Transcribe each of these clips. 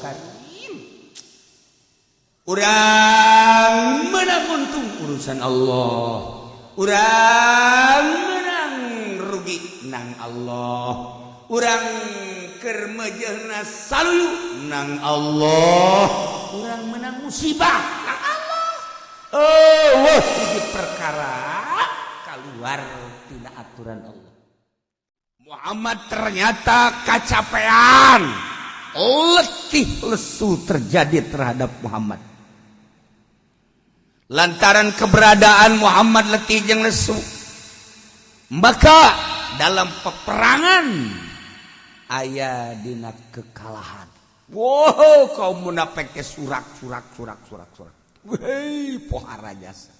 Karim. Urang menang untung urusan Allah, urang menang rugi nang Allah, urang keur meujeuhna saluyu nang Allah, urang menang musibah nang Allah. Oh, wah, hiji perkara keluar tina aturan Allah. Muhammad ternyata kacapean, letih lesu terjadi terhadap Muhammad. Lantaran keberadaan Muhammad letih jeung lesu, maka dalam peperangan aya dina kekalahan. Wow, kaum munafik teh surak surak surak surak surak. Weh, pohara jasa.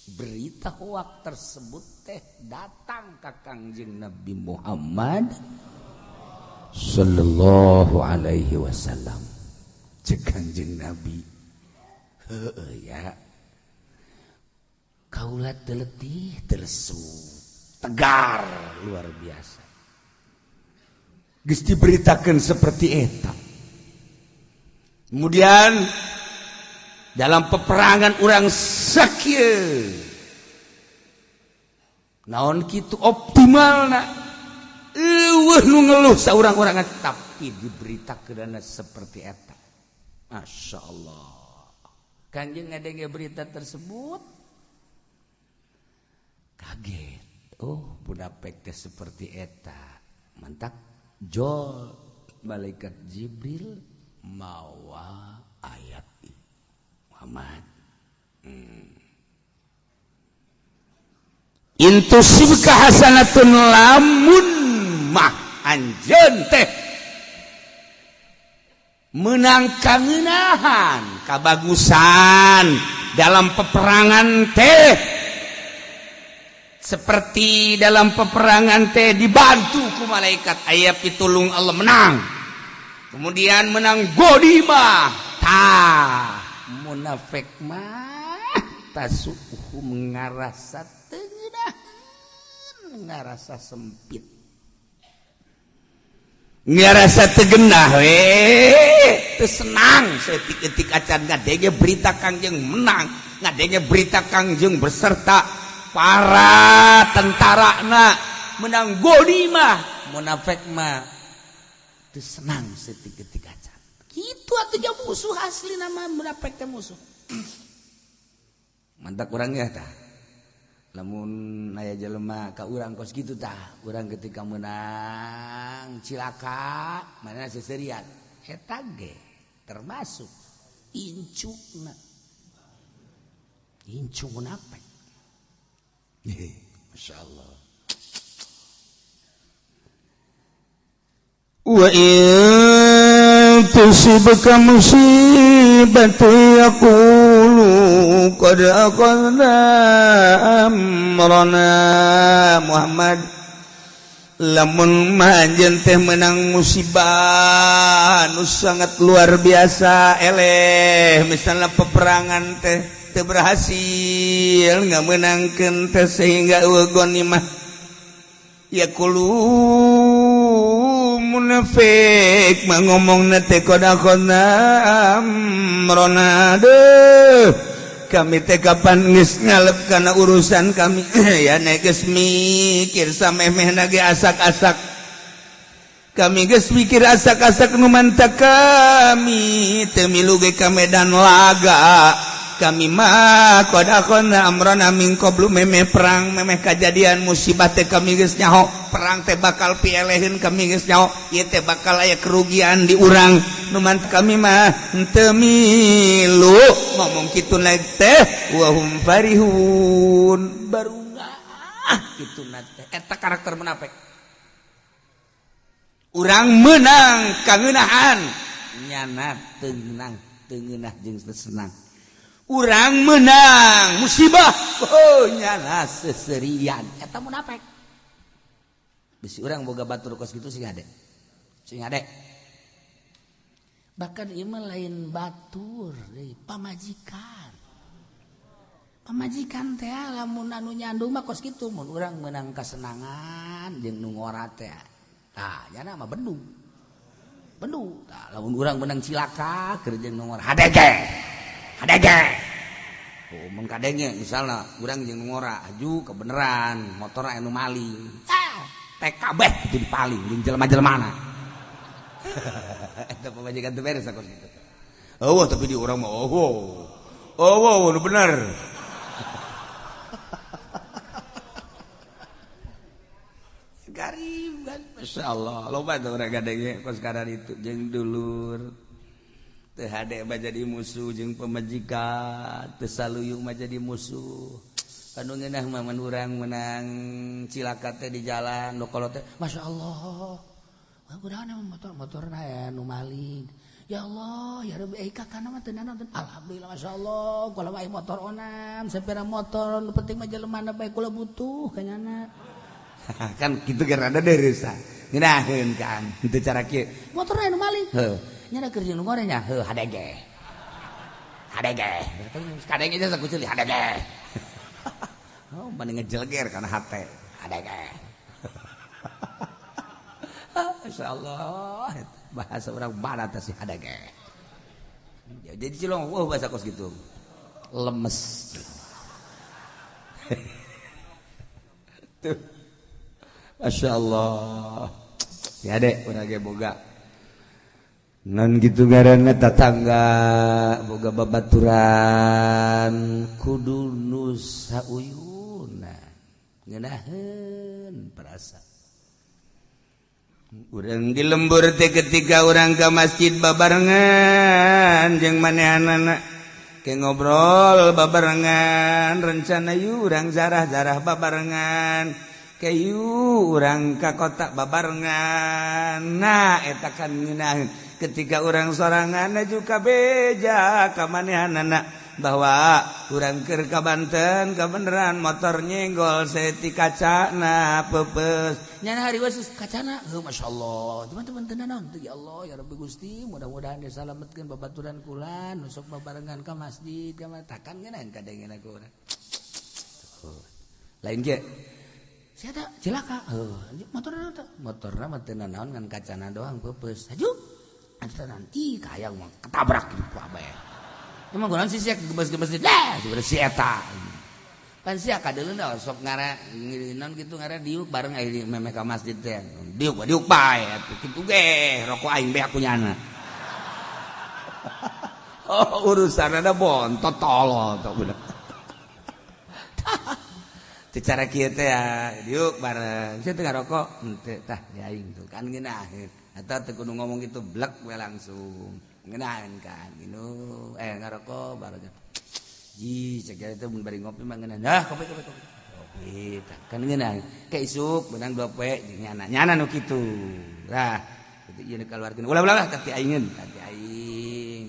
Berita hoak tersebut teh datang ke Kangjeng Nabi Muhammad sallallahu alaihi wasallam. Cek Kangjeng Nabi, heueuh ya. Kaula teu letih teu lesu, tegar luar biasa. Geus diberitakeun seperti eta. Kemudian dalam peperangan urang sakieu naon kitu optimalna, eueuh nu ngeluh saurang-urangan, tapi diberitakeunana seperti eta. Masya Allah, Kanjeng ngadenge berita tersebut kaget. Oh, munafik teh seperti eta. Mantak jol malaikat Jibril mawa ayat Muhammad. In tusibka hasanatun, lamun mah anjeun teh menang kangeunahan kabagusan dalam peperangan teh, seperti dalam peperangan teh dibantu ku malaikat, aya pitulung Allah, menang, kemudian menang ghanimah, tah munafik mah tasu'uhum ngarasa teu ngeunaheun, ngarasa sempit, ngarasa teu genah we, teu senang saeutik-eutik acan ngadenge berita Kangjeng menang, ngadenge berita Kangjeng beserta para tentara na menang ghanimah, munafik mah teu senang saeutik-eutik acan. Kitu atuh ja musuh asli nama munafik teh musuh. Mantap urangnya tah. Lamun aya jelema ka urang kos kitu tah, urang ketika menang cilaka, mana seserian. Eta ge termasuk incukna. Incu munafik. Masya Allah. Wa in tusibka musibatu yaqulu qad akhadna amrana. Muhammad, lamun mah anjeun teh menang musibah nu sangat luar biasa eleh, misalnya peperangan teh teu berhasil ngamenangkeun teh sehingga eueuh ghanimah, yaqulu munafik mah ngomongna teh qad akhadna amrana, deuh kami teh kapan geus ngalep kana urusan kami ya, nek geus mikir samemehna ge asak-asak, kami geus mikir asak-asak, nu mantak kami teu milu ge ka medan laga. Kami mah qad akhadna amrana min qablu, memeh perang, memeh kajadian musibah teh kami geus nyaho perang teh bakal pieleheun, kami geus nyaho ieu teh bakal aya kerugian di urang, nu mantak kami mah henteu milu. Ngomong kitu teh wa hum farihun, barungah kitu teh. Eta karakter munafik. Urang menang kangeunahan, nyana teu ngeunang, teu ngeunah jeung teu senang. Urang menang musibah, oh, nyana seserian. Eta munafik. Bisi urang boga batur kos kitu, sing hade, sing hade. Bahkan ieu mah lain batur deui, pamajikan. Pamajikan teh lamun anu nyandung mah kos kitu, mun urang menang kasenangan jeung nu ngora teh, tah nyana mah bendung. Bendu tah lamun urang menang cilaka keur jeung nu ngora hadege. Hadege. Oh, mun kadenge misalna urang jeung nu ngora aju kebeneran motor anu maling. Tah, TKB itu dipaling jeung jelema-jelemana. Eta pamajikan teu beres aku gitu. Oh, tapi di urang mah oh. Oh, nu bener. Garib kan, Masya Allah. Loba tuh orang gadengnya kos kadar itu jeung dulur. Teu hade mah jadi musuh jeung pamajikan, teu saluyung mah jadi musuh. Anu ngeunah mah mun urang menang cilaka teh di jalan nu kolot teh, Masya Allah. Kunaon emang motor-motorna aya nu maling. Ya Allah, ya Rabbi, kakana mah teu nanaon. Alhamdulillah, Masya Allah, kula mah motor onam, sepeda motor, nu penting mah jelemana bae kula butuh kanyana. Kan kitu ge rada deureusa. Ngeunaheun kan, henteu cara kieu. Motor anu maling. Heuh, nya keur jeung nu ngore nya, heuh hadege. Hadege. Kadenge teh sakucil hadege. Oh, mending ngejelger kana hate. Hadege. Masya Allah, bahasa orang barat sih hadege. Jadi cilong, wah bahasa kos gitu, lemes. Tuh, Masya Allah. Ya dek, urang ge boga. Non gitu ngaranna tatangga, boga babaturan, kudu nu sauyuna, ngeunaheun perasa. Urang di lembur teh ketika urang ke masjid babarengan jeung manehanana ke ngobrol babarengan rencana yuk urang zarah-zarah babarengan ke yuk urang ka kota babarengan. Nah eta kan ngeunaheun ketika urang sorangan juga beja ka manehanana bahwa urang keur ka Banten kabeneran motor nyenggol saeutik kacana peupeus nyana hari wasus kacana heuh masyaallah teman-teman teu nanaon teu ya Allah ya Rabbi Gusti mudah-mudahan disalametkeun babaturan kula nu sok babarengan ka masjid ka takan ngeunaheun kadengena ku urang lain ge sia teh cilaka heuh motorna teh motorna mah teu nanaon ngan kacana doang peupeus haju atuh nanti kahayang mah ketabrak kitu bae. Emang kunaon sih sia gemes-gemes dah sebenarnya si eta. Pan sia kadeuleuh sok ngara naon kitu ngara diuk bareng aya memeh ka masjid teh. Diuk diuk bae atuh kitu ge rokok aing beak kunyana. Oh urusanna bontot tolol tok budak. Teu cara kieu teh diuk bareng sia teu ngarokok henteu tah di aing tuh kan ngeunaheun. Eta teu kudu ngomong kitu blek we langsung. Ngeunaan kan minum ngarokok bareng ji cek itu mun bari ngopi mah ngeunaan dah kopi kopi kopi kopi kan ngeunaan ke isuk beunang dua poe jeung nyana nyana nu kitu lah kitu ieu dikeluarkeun ulah ulah tapi aing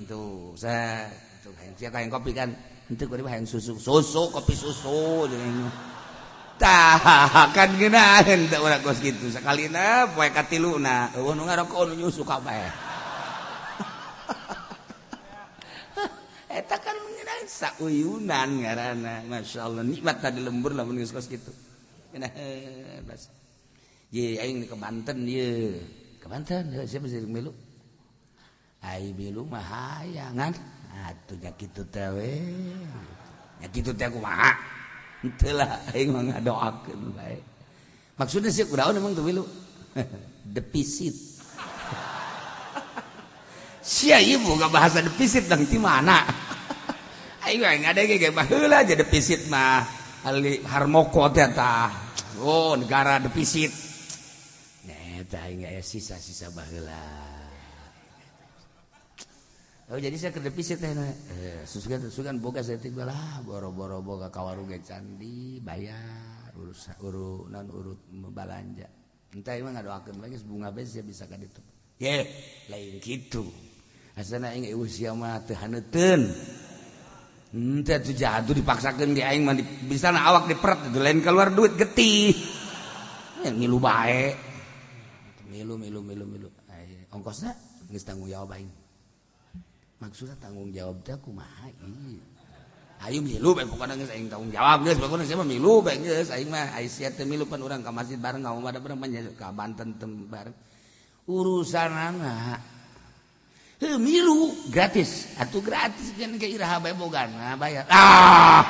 tuh sa tuh hayang sia hayang kopi kan henteu kudu hayang susu susu kopi susu jeung tah kan ngeunaan teh urang kos kitu sakalina poe katiluna eueuh nu ngarokok nu nyusu kabeh. Eta kan mengenai sauyunan ngaranna Masya Allah nikmat tadi lembur lamun geus kos kitu. Ngeunaheun bas. Ye aing ke Banten ye. Ke Banten heuh sia mesti milu. Ai milu mah hayangan atuh nya kitu teh we. Nya kitu teh kumaha? Henteu lah aing mah ngadoakeun bae. Maksudna sia kunaon emang teu milu? Defisit. Sia ieu boga bahasa defisit dang ti mana? Aing mah ngadenge ge baheula aja defisit mah ali harmoko teh tah. Oh, negara defisit. Eta aing aya sisa-sisa baheula. Oh, jadi saya ke defisit teh. Sugan boga saeutik lah boro-boro boga ka warung ge candi bayar urus urut non urut balanja. Entah aing mah ngadoakeun lagi bunga bae sia bisa ka ditu. Ye, lain kitu. Asana aing usia mah teu haneuteun. Henteu atuh jatuh dipaksakeun ge aing mah bisa na awak diperet itu lain keluar duit getih. Ngilu bae. Milu milu milu milu. Ongkosna geus tanggung jawab aing. Maksudna tanggung jawab teh kumaha ieu? Ayo milu bae pokona geus aing tanggung jawab geus pokona sia mah milu bae geus aing mah ai sia teh milu pan urang ka masjid bareng ka omah bareng ka Banten teh bareng. Urusanana Heuh milu gratis. Atuh gratis kan ke iraha bae bogana bayar. Ah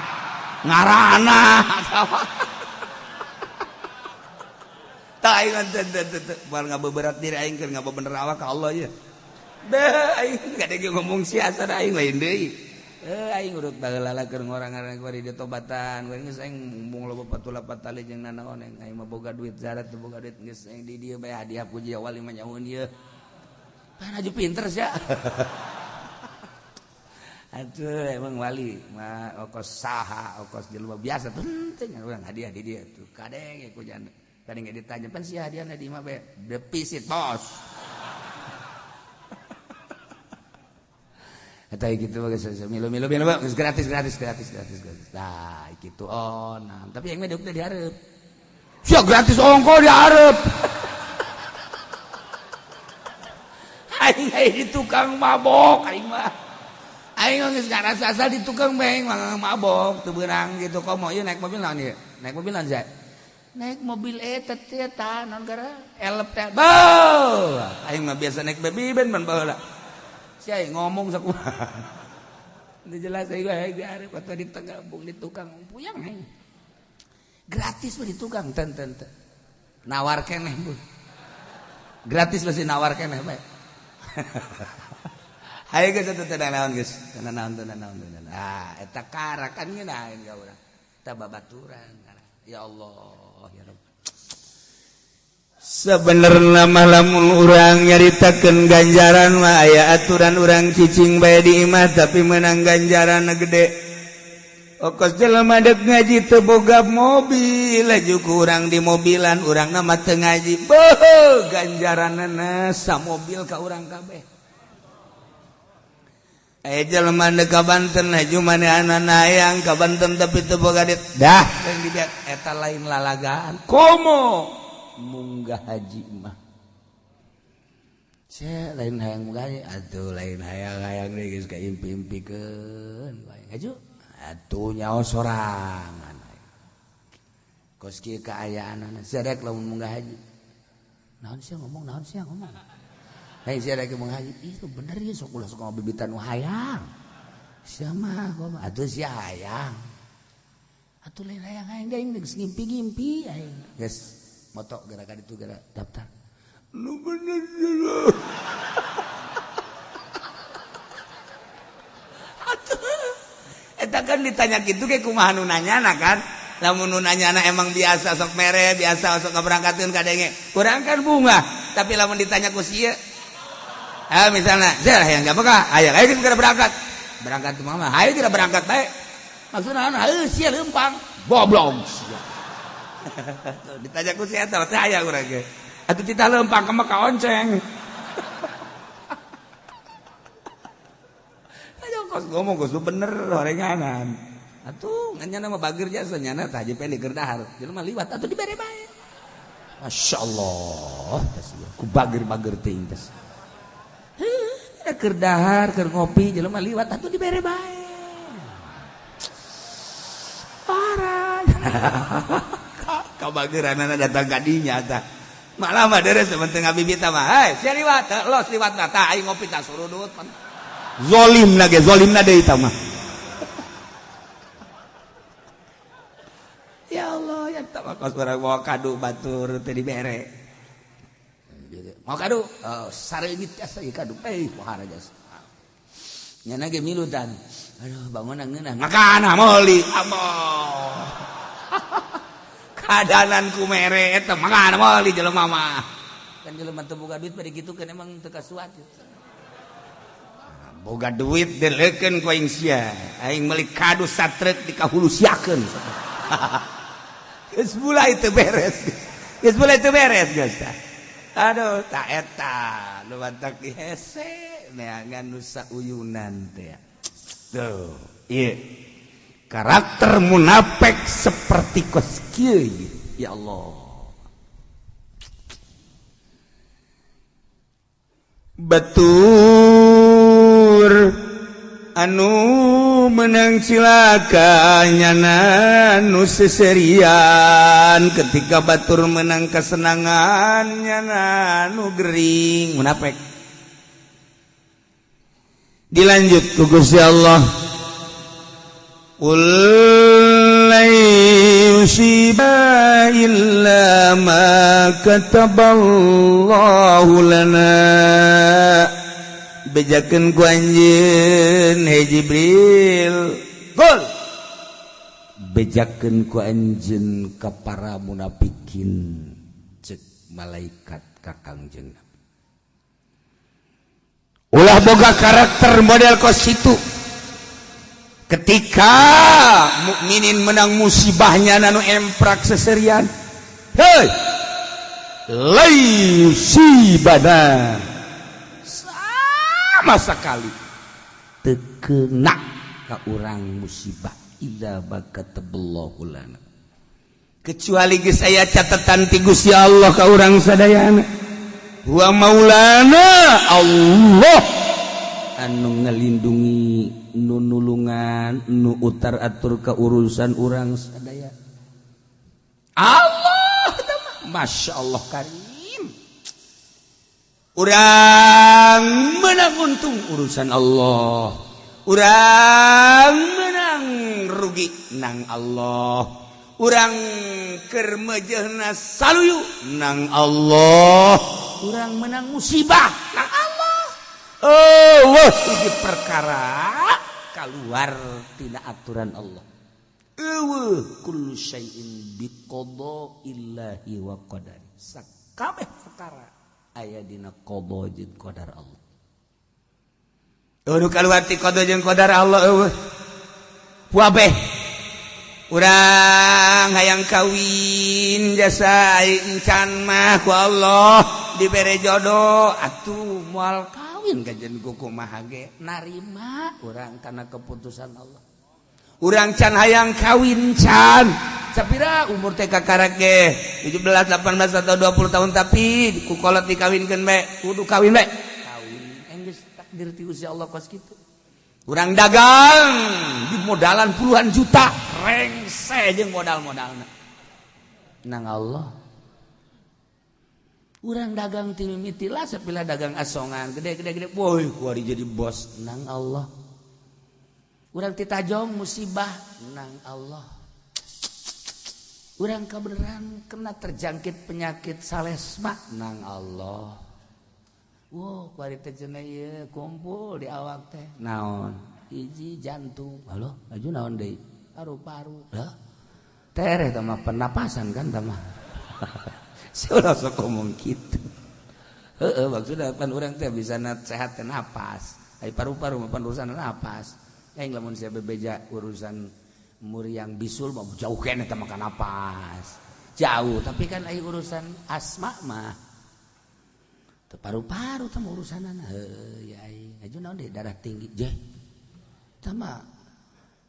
ngarana. Tah aing teu moal ngabeberat diri aing keur ngabebener awak ka Allah ieu. Deh aing kadege ngomong sia aing lain deui. Aing urut baheula keur ngorang-ngorang kuari ditobatan geus aing mumbung loba patula patali jeung nanaon aing mah boga duit zarat teu boga duit geus aing di dieu bae hadiah puji wali mah nyahoeun ieu. Pan aju pinter sia. Atuh emang wali mah okos saha okos jelema biasa penting urang hadiah di dieu tuh kadenge ku janda. Kadenge ditanya pan sia hadiahna di imah bae defisit bos. Eta gitu geus milu-milu geus gratis gratis gratis gratis gratis. Nah, kitu onam. Tapi yang mah deuk dihareup. Sia gratis ongko dihareup. Aing di tukang mabok aing mah. Aing geus ngarasa asal di tukang bae mabok teu beunang gitu komo ieu naik mobil naon ieu? Naik mobil naon sia? Naik mobil eta teh ta naon gara? Elep teh. Beuh. Aing mah biasa naik baby ben ban baheula. Saya ngomong sakumaha. Teu jelas aing mah diarep atau di tengah bung di tukang puyang aing. Gratis mah di tukang ten ten ten. Nawar keneh bu. Gratis masih nawar keneh bae. Hayu geus teu naon geus. Teu naon teu naon teu naon. Ah eta karakan ngeunaheun ka urang. Eta babaturan. Ya Allah ya Rabb. Sebenarnya mah lamun urang nyaritakeun ganjaran mah aya aturan urang cicing bae di imah tapi menang ganjaran gede. Okos jelema deuk ngaji teu boga mobil laju ku urang di mobilan urangna mah teu ngaji. Beuh ganjaranna samobil ka urang kabeh. Aya jelema deuk ka Banten laju manehanana hayang ka Banten tapi teu boga duit. Dah lain dibeak eta lain lalagaan. Komo munggah haji mah sia lain hayang munggah haji atuh lain hayang-hayang deui geus kaimpi-impikeun bae haju atuh nyaho sorangan kos kieu kaayaanana sia rek lamun munggah haji naon sia ngomong lain sia rek munggah haji ih bener ieu sok ulah sok ngabibitan nu hayang sia mah atuh sia hayang atuh lain hayang-hayang deui geus ngimpi-ngimpi aing geus motok gerakan itu gerak daftar lu bener dulu. Eta kan ditanya gitu kayak kumaha nu nanyana kan lamun nu nanyana emang biasa sok mere biasa sok ngaberangkatkeun kadenge kurang kan bunga tapi lamun ditanya ku sieu ah misalnya sia hayang gak aya ayo geus berangkat berangkat tuh mama ayo geura berangkat bae maksudna heuh sia leumpang goblok sia. Ditanya ku si eta teh aya urang ge. Atuh titah leumpang ka mah onceng. Ayo kos ngomong kos bener horenganan. Atuh nyana mah bageur jasa nyana tah haji pendek keur dahar. Jelema liwat atuh dibere bae. Masyaallah tas ku bageur-bageur teuing tas. Heuh keur dahar keur ngopi jelema liwat atuh dibere bae. Parah. Kabageranana datang ka dinya tah. Malah mah deres penting ngabibita mah. Hei, sia liwat, los liwat mah tah aing ngopi tah surudut. Zolimna ge, zolimna deui tah mah. Ya Allah, ya tah mah kos urang bawa kadu batur teu dibere. Mau kadu? Oh, sareungit asa ieu kadu. Eh, pohara jasa. Nyana ge milutan. Aduh, bangunan ngeunah. Makana meuli. Amoh. Kadanan ku mere eta mangana meuli jelema mah. Kan jelema teu boga duit bari kitu kan emang teu kasuat. Boga duit deleukeun ku aing sia. Aing meuli kadu satrek dikahulusiakeun. Geus mulai teu beres. Geus mulai teu beres geus tah. Aduh, ta eta nu batak dihese neangan nu sauyunan teh. Tuh, ieu karakter munafik seperti kos kieu ya Allah. Batur anu menang cilaka nyana nu seserian ketika batur menang kesenangan nyana nu gering munafik. Dilanjut ku Gusti Allah, Qul lan yusibana illa ma kataballahu lana. Bejakeun ku anjeun, hei Jibril, gol bejakeun ku anjeun ka para munafikin. Cek malaikat ka Kangjeng Nabi, ulah boga karakter model kos itu. Ketika mukminin menang musibahnya nanu emprak seserian, hei, lan yusibana, sama sekali teu kena ka urang musibah, illa ma kataballahu lana, kecuali geus aya catatan ti Gusti Allah ka urang sadayana. Wa maulana, Allah anu ngelindungi, nu nulungan, nu utar atur ke urusan urang sadaya. Allah, Masya Allah karim. Urang menang untung urusan Allah, urang menang rugi nang Allah, urang keur mejehna saluyu nang Allah, urang menang musibah nang Allah. Oh, hiji perkara keluar tina aturan Allah eueuh. Kullu syai'in biqada'illahi wa qadari, sakabeh perkara aya dina qada jeung qadar Allah. Eueuh kaluar ti qada jeung qadar Allah eueuh. Puabeh urang hayang kawin jasa encan mah ku Allah dibere jodoh atuh moal kawin kajen kumaha ge narima urang karena keputusan Allah. Urang can hayang kawin, can sapira umur teh kakarek ge 17, 18 atau 20 tahun, tapi ku kolot dikawinkeun bae, kudu kawin bae, kawin. Enggeus takdir ti Gusti Allah kos kitu. Urang dagang di modalan puluhan juta, rengse jeung modal-modalna, nang Allah. Urang dagang ti mimiti lah sapila dagang asongan gede gede gede, woi, kuari jadi bos, nang Allah. Urang titajong musibah, nang Allah. Urang kebenaran kena terjangkit penyakit salesma, nang Allah. Wow, kuari teh cenah ieu kumpul di awak teh naon, hiji jantung, halo, aju naon deui, paru-paru. Hah, tereh tah mah pernapasan kan tah mah. Ulah sok ngomong kitu. Heeh, maksudna pan urang teh bisa sehat teh napas. Ai paru-paru mah pan urusan napas. Aing lamun sia bebeja urusan muriang bisul mah jauh keneh teh makan napas. Jauh, tapi kan ai urusan asma mah teu paru-paru teh mah urusanana. Heuh ya aing. Aju naon deui, darah tinggi jeh. Tah mah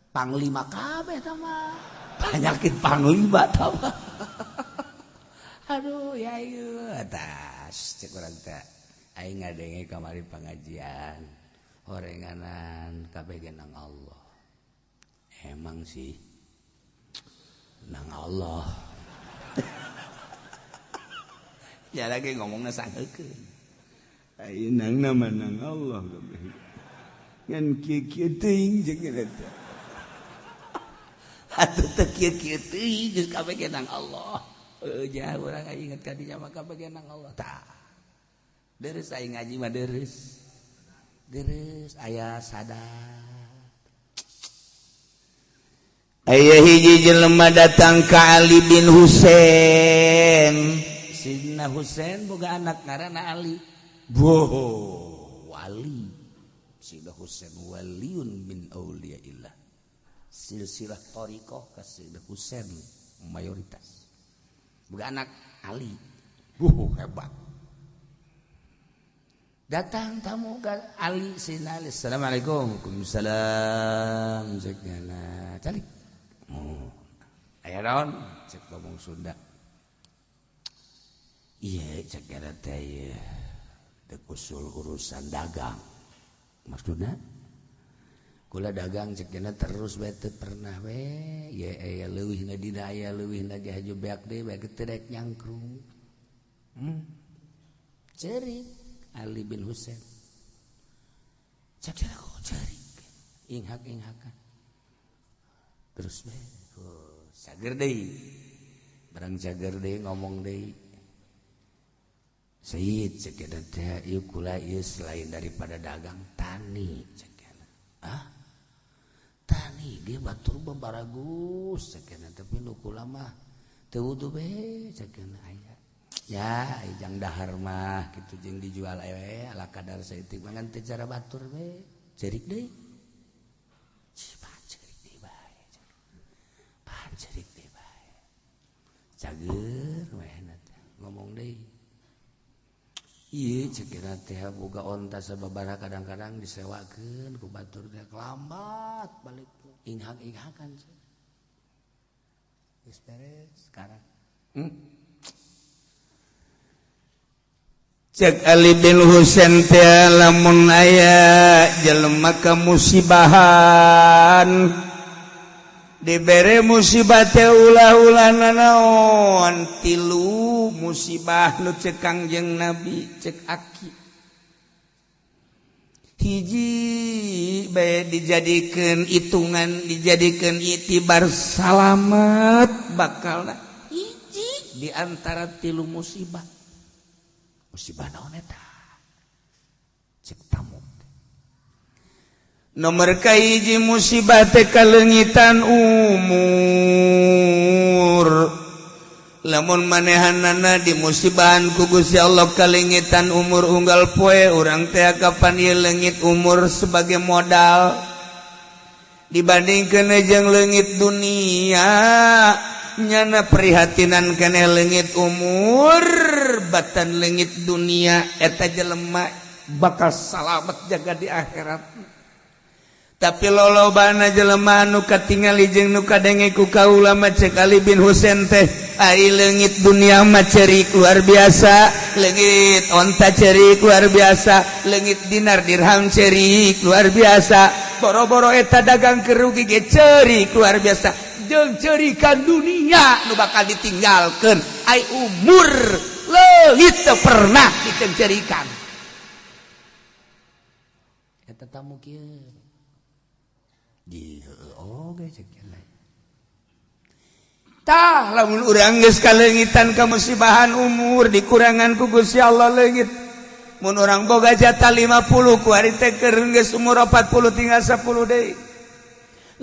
panglima kabeh tah mah. Penyakit panglima tah mah. Aduh ya ieu atas cek urang teh aing ngadenge kamari pengajian horenganan kabeh ge nang Allah. Emang sih nang Allah. Ya lagi ngomongna sangeukeun. Aing nang nama nang Allah kabeh. Ngan kieu-kieu teuing jeung eta. Atuh teu kieu-kieu teuing geus kabeh ge nang Allah. Jah urang inget ka dinya mah kabeh ge nang Allah. Tah. Deres aing ngaji mah deres. Deres aya sadar. Aya hiji jelema datang ka Ali bin Husain. Sidina Husain boga anak ngaranna Ali. Boh, wali. Sidina Husain waliun min auliyaillah. Silsilah thariqah ka Sidina Husain mayoritas. Boga anak Ali. Hebat. Datang tamu ke Ali, Sidina Ali. Assalamualaikum. Waalaikumsalam. Cek nyana. Calik. Oh. Aya naon? Cek ngomong Sunda. Iya, cek nyana teh ieu. Dek usul urusan dagang. Maksudna? Kula dagang cek nyana terus bae teu pernah we. Ye aya leuwihna dina aya leuwihna ge haju beak deui bae teu rek nyangkrung. Ceurik Ali bin Husain. Cek nyana. Cerik inghak-inghakan terus bae cager deui barang cager deui ngomong deui Sayyid cek eta teh ieu kula ieu selain daripada dagang tani cek ah tani ge batur baragus cek tapi nu kula mah teu wudu be cek aya ya jang dahar mah kitu jeung dijual we ala kadar saeutik mah ngan teu cara batur be cerik deui cerik deui bae pan cerik deui bae cager we ngomong deui ieu cek teh boga onta sababaraha kadang-kadang disewakeun ku batur teh lambat balik inghak-inghakan geus beres sekarang. Cek Ali bin Husain teh lamun aya jelema kamusibahan dibere musibah teh ulah-ulah nanaon tilu musibah nu cek Kangjeng Nabi cek aki hiji bae dijadikeun hitungan dijadikeun itibar salamet bakalna hiji di antara tilu musibah. Musibah naon eta cek tamu nomor kahiji musibah teh kaleungitan umur. Lamun manehanana di musibahan ku Gusti Allah kalengitan umur unggal poe urang teh kapan ieu leungit umur sebagai modal dibandingkeun jeung leungit dunia nyana prihatinan keneh leungit umur batan leungit dunia eta jelema bakal salamet jaga di akhirat. Tapi lolobana jelema nu katingali jeung nu kadenge ku kaula mah cek Ali bin Husain teh ai leungit dunia mah cerik luar biasa, leungit onta cerik luar biasa, leungit dinar dirham cerik luar biasa, boro-boro eta dagang kerugi ge cerik luar biasa, jeung cerikan dunia nu bakal ditinggalkeun ai umur leungit teu pernah dikencerikan. Eta tamu kieu di oge cek tah lamun urang geus kaleungitan kamusibahan umur dikurangan ku Gusti Allah leungit. Mun urang boga jatah 50 ku ari teh keur geus umur 40 tinggal 10 deui.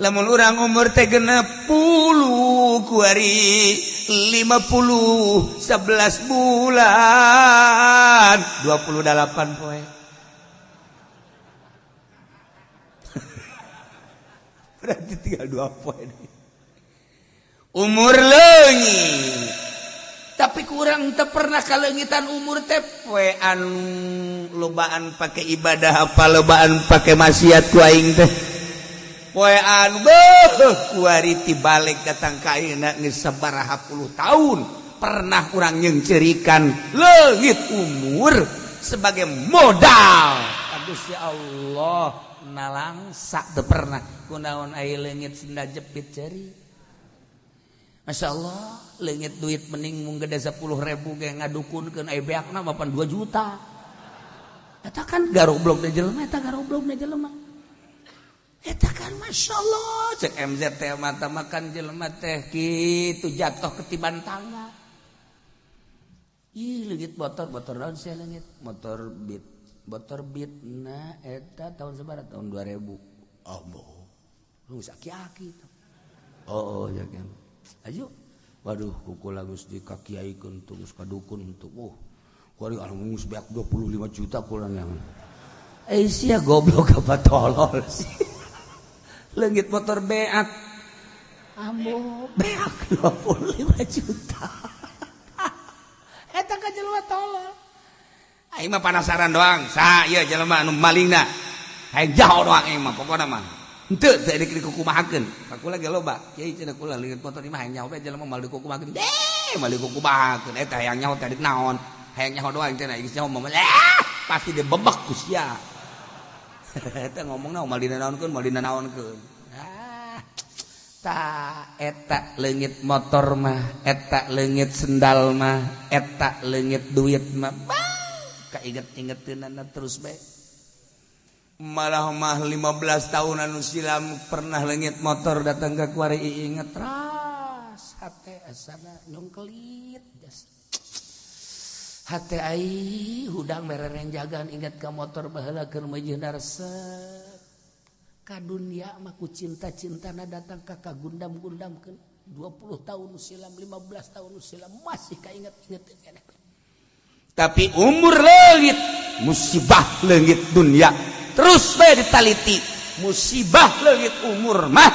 Lamun urang umur teh 60 ku ari 50 11 bulan 28 poe. Berarti tinggal 2 poe. Umur leungit. Tapi kurang teu pernah kaleungitan umur teh poe anu lobaan pake ibadah apa lobaan pake maksiat ku aing teh. Poe anu beuh kuari ti balik datang ka ayeuna geus sabaraha puluh tahun pernah urang nyeungceurikan leungit umur sebagai modal. Aduh ya Allah nalangsa teu pernah kunaon ai leungit senda jepit ceri. Masya Allah leungit duit mending mung gede 10.000 ge ngadukunkeun ai beakna mah 2 juta. Eta kan garoblok da jelema, eta garoblok da jelema. Eta kan Masya Allah cek MZ teh mata makan jelema teh kitu jatuh ketiban tangga. Ih leungit motor, motor naon sia leungit? Motor Beat. Motor Beat na eta tahun sabaraha? Tahun 2000. Allah. Lu geus aki-aki tah. Oh, oh ya kan. Ayo. Waduh, kukula geus dikakiaikeun tuh geus kadukun tuh. Oh, kuari anu geus beak 25 juta kula yang. Eh sia goblok apa tolol sih. Leungit motor beak. Ambo beak 25 juta. Eta ka jelema tolol. Aing mah penasaran doang. Sa ieu jelema anu malingna. Hayang jaho doang aing mah pokona mah. Henteu teu dikukumahakeun. Kakula ge loba. Kiai cenah kula leungit motor ieu mah hayang nyaho bae jelema mal dikukumahakeun. Deh, mal dikukumahakeun eta hayang nyaho teh naon. Hayang nyaho doang teh geus nyaho mah pasti dibebek ku sia. Eta ngomongna mal dinanaonkeun, mal dinanaonkeun. Ah, ta eta leungit motor mah, eta leungit sendal mah, eta leungit duit mah. Kainget-ingeteunana terus bae. Malah mah 15 tahun anu silam pernah leungit motor datang ke kuari inget ras hate asana nyongkelit jas. Hate ai hudang mereren jagaan inget ka motor baheula keur meujeuhna resep. Ka dunia mah ku cinta-cintana datang ka kagundam-gundamkeun 20 tahun silam 15 tahun silam masih kainget-inget keneh. Tapi umur leungit musibah leungit dunia terus bae ditaliti musibah leungit umur mah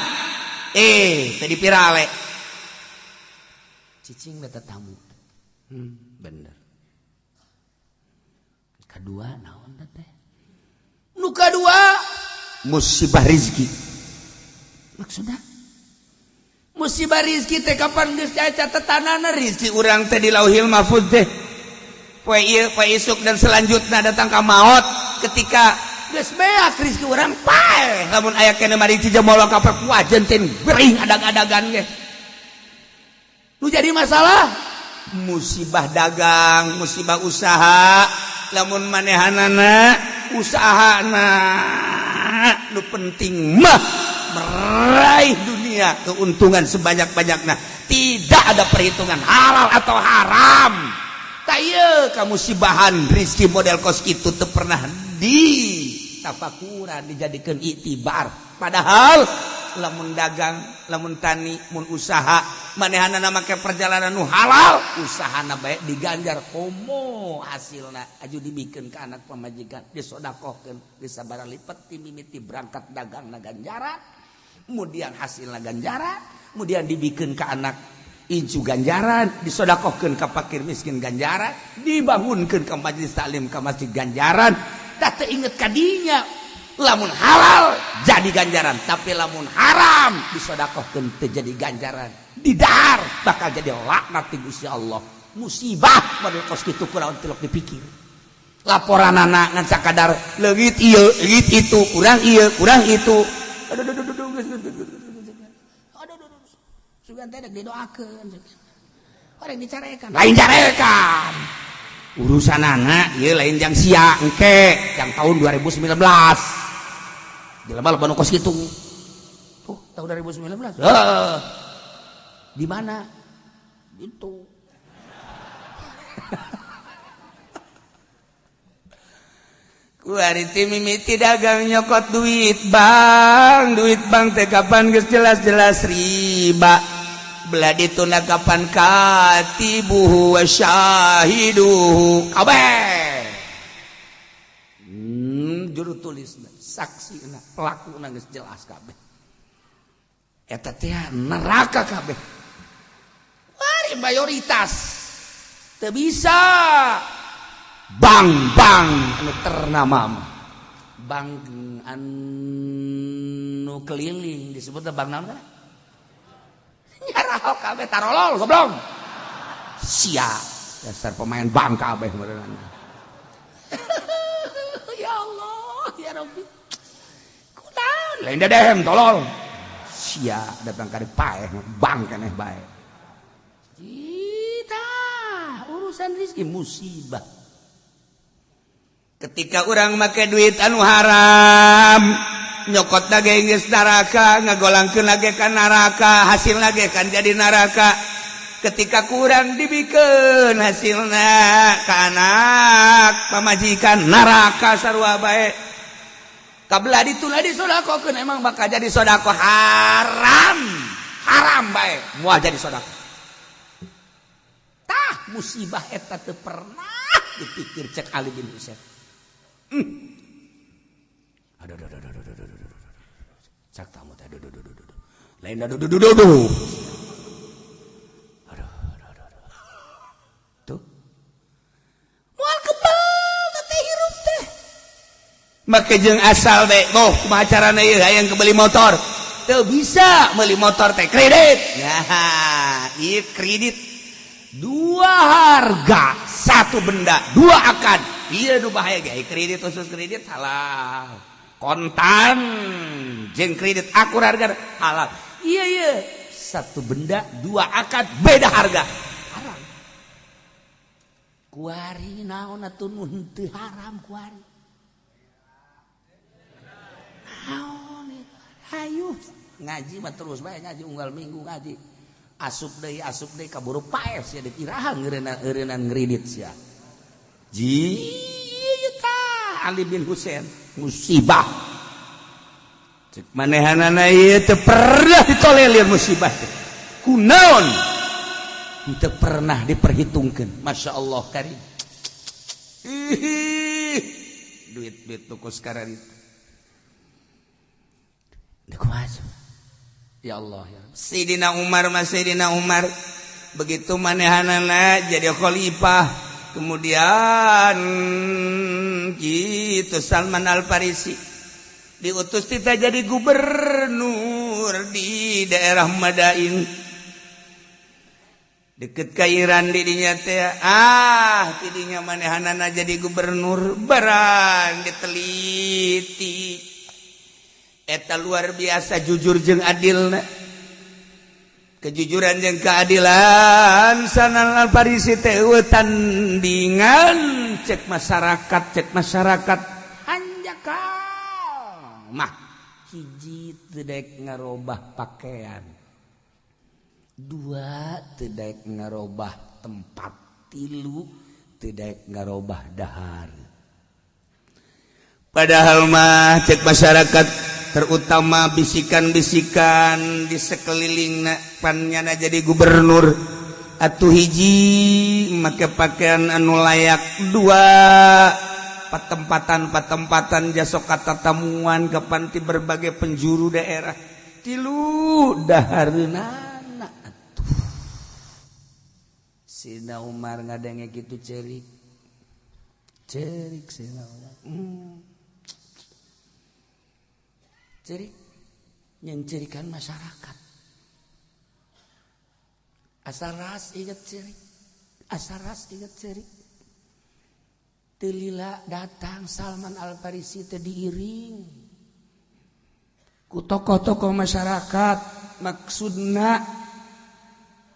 tadi pirale cicing beta tamu. Bener. Kedua naon teh? Nu kadua musibah rizki. Maksudna musibah rizki teh kapan geus aya catetanana rizki urang teh di Lauhil Mahfuz teh. Poe ieu poe isuk dan selanjutna datang ka maot ketika geus beak rizki urang paeh lamun aya keneh mari cijamolo ka wajen teh gering adag-adagan ge. Nu jadi masalah musibah dagang, musibah usaha, lamun manehanana usahana nu penting mah meraih dunia keuntungan sebanyak-banyaknya, tidak ada perhitungan halal atau haram. Tak ieu kamusibahan rizki model kos kitu teu pernah di tafakuran dijadikeun iktibar. Padahal lamun dagang, lamun tani, mun usaha manehanana make perjalanan nu halal, usahana bae diganjar komo hasilna aju dibikeun ka anak pamajikan, disodakohkeun, disabaraha lipet ti mimiti berangkat dagangna ganjaran, kemudian hasilna ganjaran, kemudian dibikeun ka anak incu ganjaran, disodakohkeun ka fakir miskin ganjaran, dibangunkeun ka majelis taklim ka masjid ganjaran. Tah teu inget kadinya lamun halal jadi ganjaran, tapi lamun haram disodakohkeun teu jadi ganjaran, didahar bakal jadi laknat ti Gusti Allah. Musibah model kos kitu kurang tilok dipikir. Laporanana ngan sakadar leungit ieu, leungit itu, kurang ieu, kurang itu. Aduh aduh aduh aduh aduh aduh. Sugan teh dek didoakeun. Orang dicarekan. Lain carekan. Urusan anak ieu lain jang sia engke jang tahun 2019. Jelema loba nu kos kitu. Oh, tahun 2019. Heeh. Di mana? Itu. Kuari ti mimiti dagang nyokot duit bank teh kapan geus jelas-jelas riba. Belah dituna kapan katibuhu wa syahiduhu kabeh. Juru tulisna, saksina, pelakuna geus jelas kabeh. Eta teh neraka kabeh. Kuari mayoritas teu bisa. Bank-bank anu ternama mah. Bank anu keliling disebutna bank naon kana? Nyarao kabeh tarolol goblok. Sia dasar pemain bank kabeh meureunana. Ya Allah, ya Rabbi. Kunaon? Lain dedehem tolol. Sia datang ka paeh bank keneh bae. Cita urusan rezeki musibah. Ketika orang make duit anu haram nyokot lagi geus neraka, ngagolangkeun lagi ka neraka, hasil lagi kan jadi neraka. Ketika kurang dibikeun hasilna ka anak pamajikan neraka sarua bae. Kabelah dituna disodakokeun emang bakal jadi sodako haram. Haram bae moal jadi sodako. Tah musibah eta teu pernah dipikir cek Ali bin Husain. Aduh aduh aduh aduh aduh aduh. Cak tamu teh aduh aduh aduh aduh. Lain aduh aduh aduh aduh. Aduh aduh aduh aduh. Tuh. Moal kebal teh hirup teh. Make jeung asal teh, oh kumaha carana ieu hayang kebeli motor. Teu bisa meuli motor teh kredit. Nah, ieu kredit dua harga, satu benda, dua akad. Iya nu bahaya ge kredit khusus kredit halal. Kontan jeung kredit akur harga halal. Iya iya, satu benda dua akad beda harga. Haram. Kuari naon atuh nu henteu haram kuari. Aduh, ngaji mah terus bae ngaji unggal minggu ngaji. Asup deui kaburu paes sia dikirahan ngeureunaan ngridit sia. Ji tah Ali bin Husain musibah. Cek manehanana ieu teu pernah ditolelir musibah teh. Kunaon? Teu pernah diperhitungkeun. Masya Allah karim. Duit-duit tuku sekarang itu. Ya Allah ya. Sayyidina Umar mas Sayyidina Umar begitu manehanana jadi khalifah, kemudian gitu Salman Al Farisi diutus kita jadi gubernur di daerah Madain deket ke Iran didinya teh, tidinya manehanana jadi gubernur barang diteliti eta luar biasa jujur jeung adilna, kejujuran jeung keadilan Salman Al Farisi teh tandingan cek masyarakat hanjakal mah hiji teu daek ngarobah pakaian, dua teu daek ngarobah tempat, tilu teu daek ngarobah dahar. Padahal mah cek masyarakat terutama bisikan-bisikan di sekeliling pannyana jadi gubernur atuh hiji make pakaian anu layak, dua patempatan-patempatan jasok kata tamuan ke panti berbagai penjuru daerah, tilu dahareunana atuh. Sina Umar ngadenge kitu cerik cerik Sina Umar. Cerik nyencirikan masyarakat. Asal ras inget cerik, asal ras inget cerik. Telila datang Salman Al Farisi teh diiring ku tokoh-tokoh masyarakat, maksudna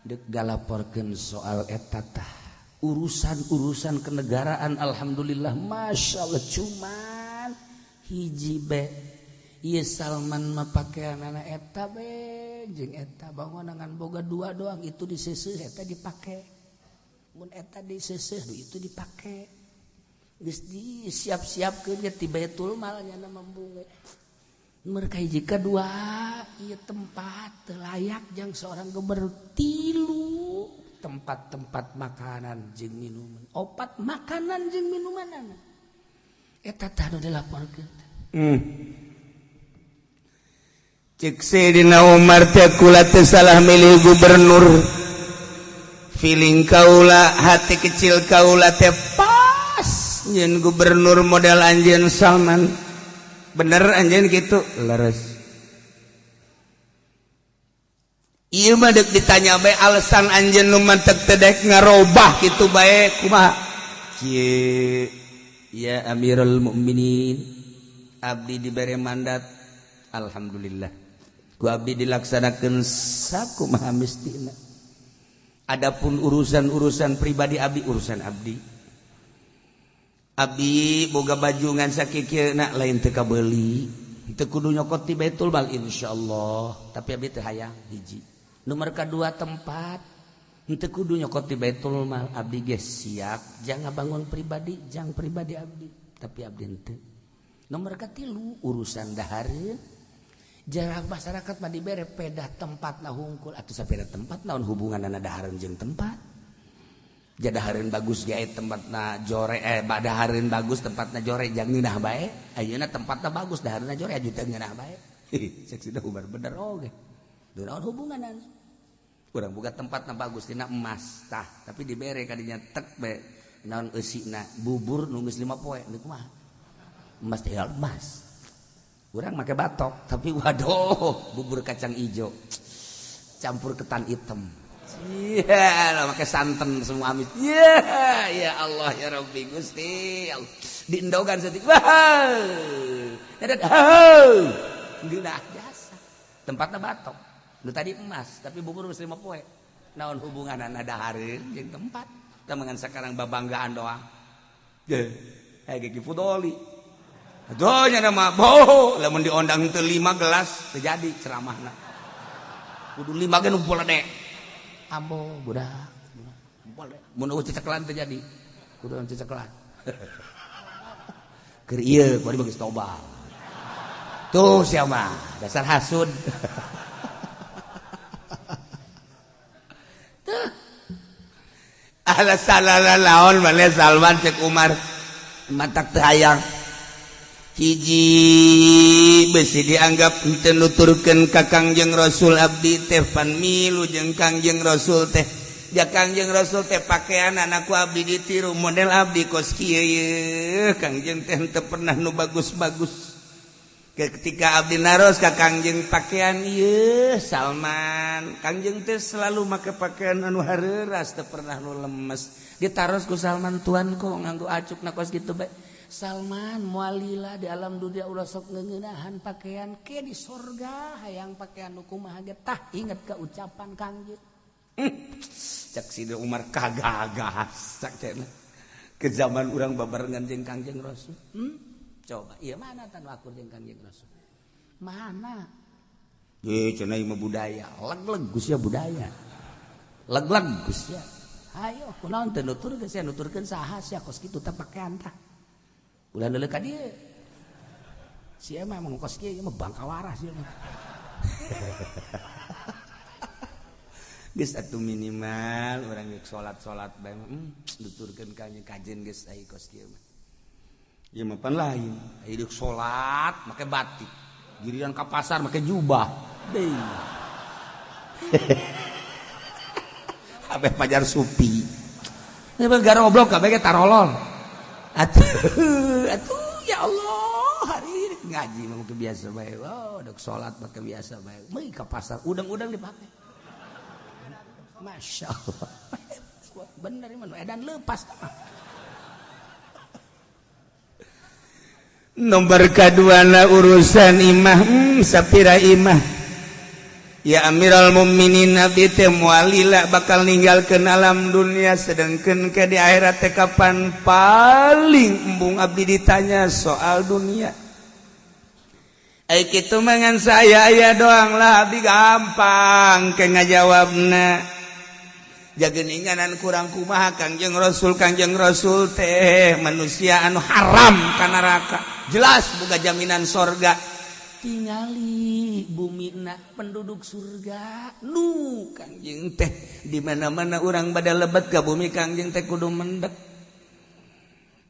dek galaporkeun soal eta tah urusan-urusan kenegaraan. Alhamdulillah masya Allah, cuman hiji be ieu Salman mah pakeanana eta be jeung eta bangunan boga dua doang, itu diseuseuh eta dipake, mun eta diseuseuh itu dipake. Geus disiap-siapkeun ge ti Baitul Mal nya mambunge. Mereka hiji kadua ieu tempat teu layak jang seorang gubernur, tilu tempat-tempat makanan jeung minuman, opat makanan jeung minumanana eta tah nu dilaporkeun. Cek Sayyidina Umar teh kula teu salah milih gubernur, feeling kaula hati kecil kaula teh pas nyeun gubernur model anjeun Salman. Bener anjeun kitu leres. Ieu mah deuk ditanya bae alasan anjeun nu mantek teu daek ngarobah kitu bae kumaha? Kieu ya Amirul Mukminin, abdi dibere mandat, alhamdulillah. Ku abdi dilaksanakeun sakumaha mistina. Adapun urusan-urusan pribadi abdi, urusan abdi. Abdi boga baju ngan sakikieuna lain teu kabeuli, teu kudu nyokot ti Baitul Mal insyaallah, tapi abdi teu hayang hiji. Nomor kadua tempat teu kudu nyokot ti Baitul Mal, abdi ge siap jang ngabangun pribadi, jang pribadi abdi, tapi abdi henteu. Nomor katilu urusan dahareun. Jarak masyarakat mah dibere pedah tempat na hungkul atuh sapeda tempat naon hubunganna dahareun jeung tempat. Jadahareun bagus ge tempatna jore, badahareun bagus tempatna jore jang ngeunah bae. Ayeuna tempatna bagus dahareunna jore aju teu ngeunah bae. Cek Sina Umar bener oge. Naon hubunganna? Urang boga tempatna bagus dina emas tah, tapi dibere kadinya tek be naon eusina bubur nu geus 5 poe deui kumaha? Emas teh emas. Urang make batok tapi waduh bubur kacang ijo campur ketan hitam. Iya, lah make santan semua amis. Iya, ya Allah ya Rabbi Gusti. Diendogan setik. Wah. Dadat. Geunah jasa. Tempatna batok. Nu tadi emas tapi bubur geus 5 poe. Naon hubunganna dahareun jeung tempat? Tah sekarang babanggaan doang. Ge, hey, Gigi Fudoli. Aduh nya mah boh lamun diondang teu 5 gelas teu jadi ceramahna. Kudu 5 ge nu poledek. Ambo budak. Mun eueuh ceceklan teu jadi. Kudu ceceklan. Keur ieu kuari geus tobat. Tuh sia mah dasar hasud. Tuh. Ala salala laon male Salman cek Umar. Matak teu hayang. Hiji besi dianggap henteu nuturkeun ka Kangjeng Rasul abdi teh pan milu jeung Kangjeng Rasul teh. Ja Kangjeng Rasul teh pakaian anakku abdi ditiru model abdi kos kieu yeuh Kangjeng teh henteu pernah nu bagus-bagus. Ketika abdi naros ka Kangjeng pakaian ieu Salman, Kangjeng teh selalu make pakaian anu hareuras teu pernah nu lemes. Ditaros ku Salman tuan kok nganggo acukna kos kitu bae. Salman mualila di alam dunia ulah sok ngeuneunahan pakaian ke di sorga hayang pakaian nu kumaha ge tah inget ka ucapan Kangjeng. Cek Sidina Umar kagagas cek cenah. Ke zaman urang babarengan jeung Kangjeng Rasul. Coba ieu mana tan akur jeung Kangjeng Rasul? Mana? Ye cenah ieu mah budaya, leg-leg geus ya budaya. Leg-leg geus ya. Hayo kunaon teu nuturkeun sia nuturkeun saha sia kos kitu teh pakaian tah. Ulah leuleuk ka dieu. Sia mah emang kos kieu mah bangka waras sia mah. Geus atuh minimal urang geus salat-salat bae mah nuturkeun ka kajen geus ai kos kieu mah. Ieu mah pan lain, ai deuk salat make batik, giliran ka pasar make jubah. Deui. Kabeh pajar supi. Ieu mah garoblok kabeh ge tarolol. Atuh, atuh ya Allah, hari ini ngaji mah make biasa bae. Oh, deuk salat make biasa bae. Meui ka pasar udang-udang dipake. Masya Allah. Bener ieu mah edan leupas mah. Nomor kaduana urusan imah sapira imah. Ya Amirul Mukminin abdi teh moal lila bakal ninggalkeun alam dunia sedengkeun ke di akhirat teh kapan paling embung abdi ditanya soal dunia. Ai kitu mah ngan saya aya doang lah abdi gampang ke ngajawabna. Jageninganan kurang kumaha Kangjeng Rasul teh manusia anu haram ka neraka. Jelas boga jaminan sorga. Tingali bumina penduduk surga nu Kangjeng teh di mana-mana urang bada lebet ka bumi Kangjeng teh kudu mendek.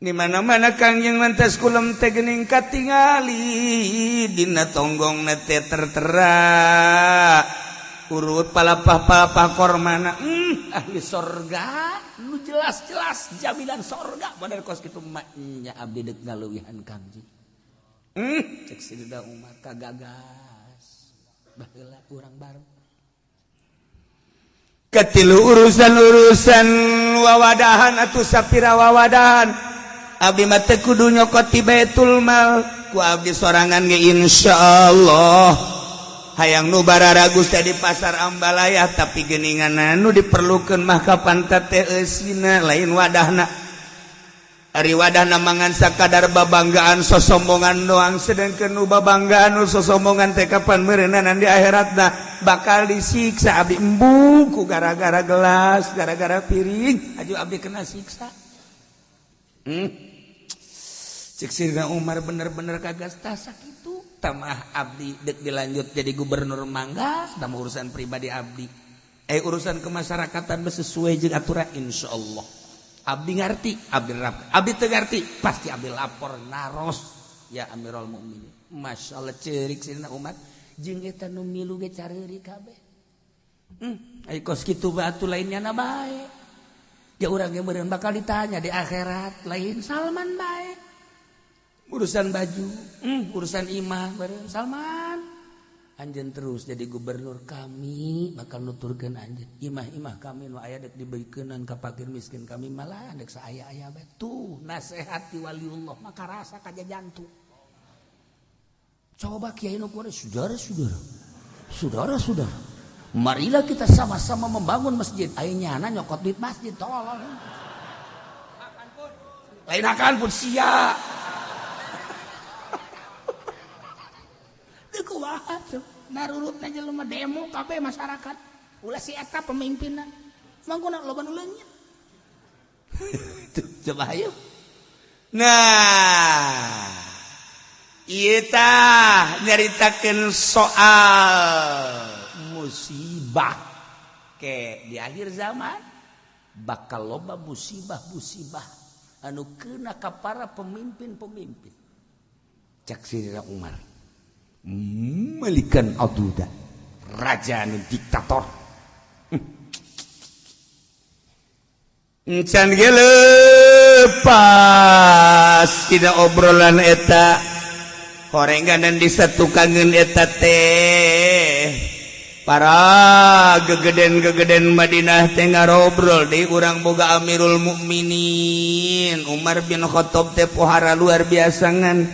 Di mana-mana Kangjeng lantas kulem teh geuning katingali dina tonggongna teh tertera urut palapah-palapah kormana ahli sorga nu jelas-jelas jaminan sorga bener kos kitu nya abdi deuk ngaleuwihan Kangjeng. Cek Sidina Umar kagagas baheula urang bareng. Katilu urusan-urusan wawadahan atuh sapira wawadahan abdi mah teu kudu nyokot ti Baitul Mal ku abdi sorangan ge insyaallah hayang nu bararagus teh di pasar Ambalaya tapi geuningan anu diperlukeun mah kapan teh eusina lain wadahna. Ari wadahna mangan sakadar babanggaan sosombongan doang sedangkeun nu babanggaan nu sosombongan teh kapan meureunan di akhiratna bakal disiksa abdi embung ku gara-gara gelas gara-gara piring aju abdi kena siksa. Cek Sidina Umar bener-bener kagas tah sakitu tamah abdi deuk dilanjut jadi gubernur mangga tah urusan pribadi abdi urusan kemasyarakatan sesuai jeung aturan insyaallah. Abdi ngarti, abdi rap, abdi teu ngarti, pasti abdi lapor naros ya Amirul Mukminin. Masyaallah ceurik Sidina Umar jeung eta nu milu ge careurik kabeh. Ai kos kitu batu lainnya na bae. Ja urang ge meureun bakal ditanya di akhirat lain Salman bae. Urusan baju, urusan imah meureun Salman. Anjeun terus jadi gubernur kami bakal nuturkeun anjeun. Imah-imah kami nu aya dek dibeukeunan ka fakir miskin kami malah dek saaya-aya bae. Tuh nasihat ti waliullah maka rasa ka jantung. Coba kiai nu kuari saudara-saudara. Saudara-saudara. Marilah kita sama-sama membangun masjid. Aya nyana nyokot duit masjid tolol. Lain akan pun sia. Kumaha narurutna jelema demo kabeh masyarakat. Ulah si eta pemimpinna. Mangkuna loba nu leungit. Coba ayo. Nah, ieu tah nyaritakeun soal musibah ke di akhir zaman bakal loba musibah-musibah anu kena ka para pemimpin-pemimpin. Cak Sayyidina Umar, melikan aduda, raja anu diktator. Encan ge lepas tidak obrolan eta horenganan disatukangeun eta teh para gegeden-gegeden Madinah teh ngarobrol deui urang boga Amirul Mukminin Umar bin Khattab teh pohara luar biasa ngan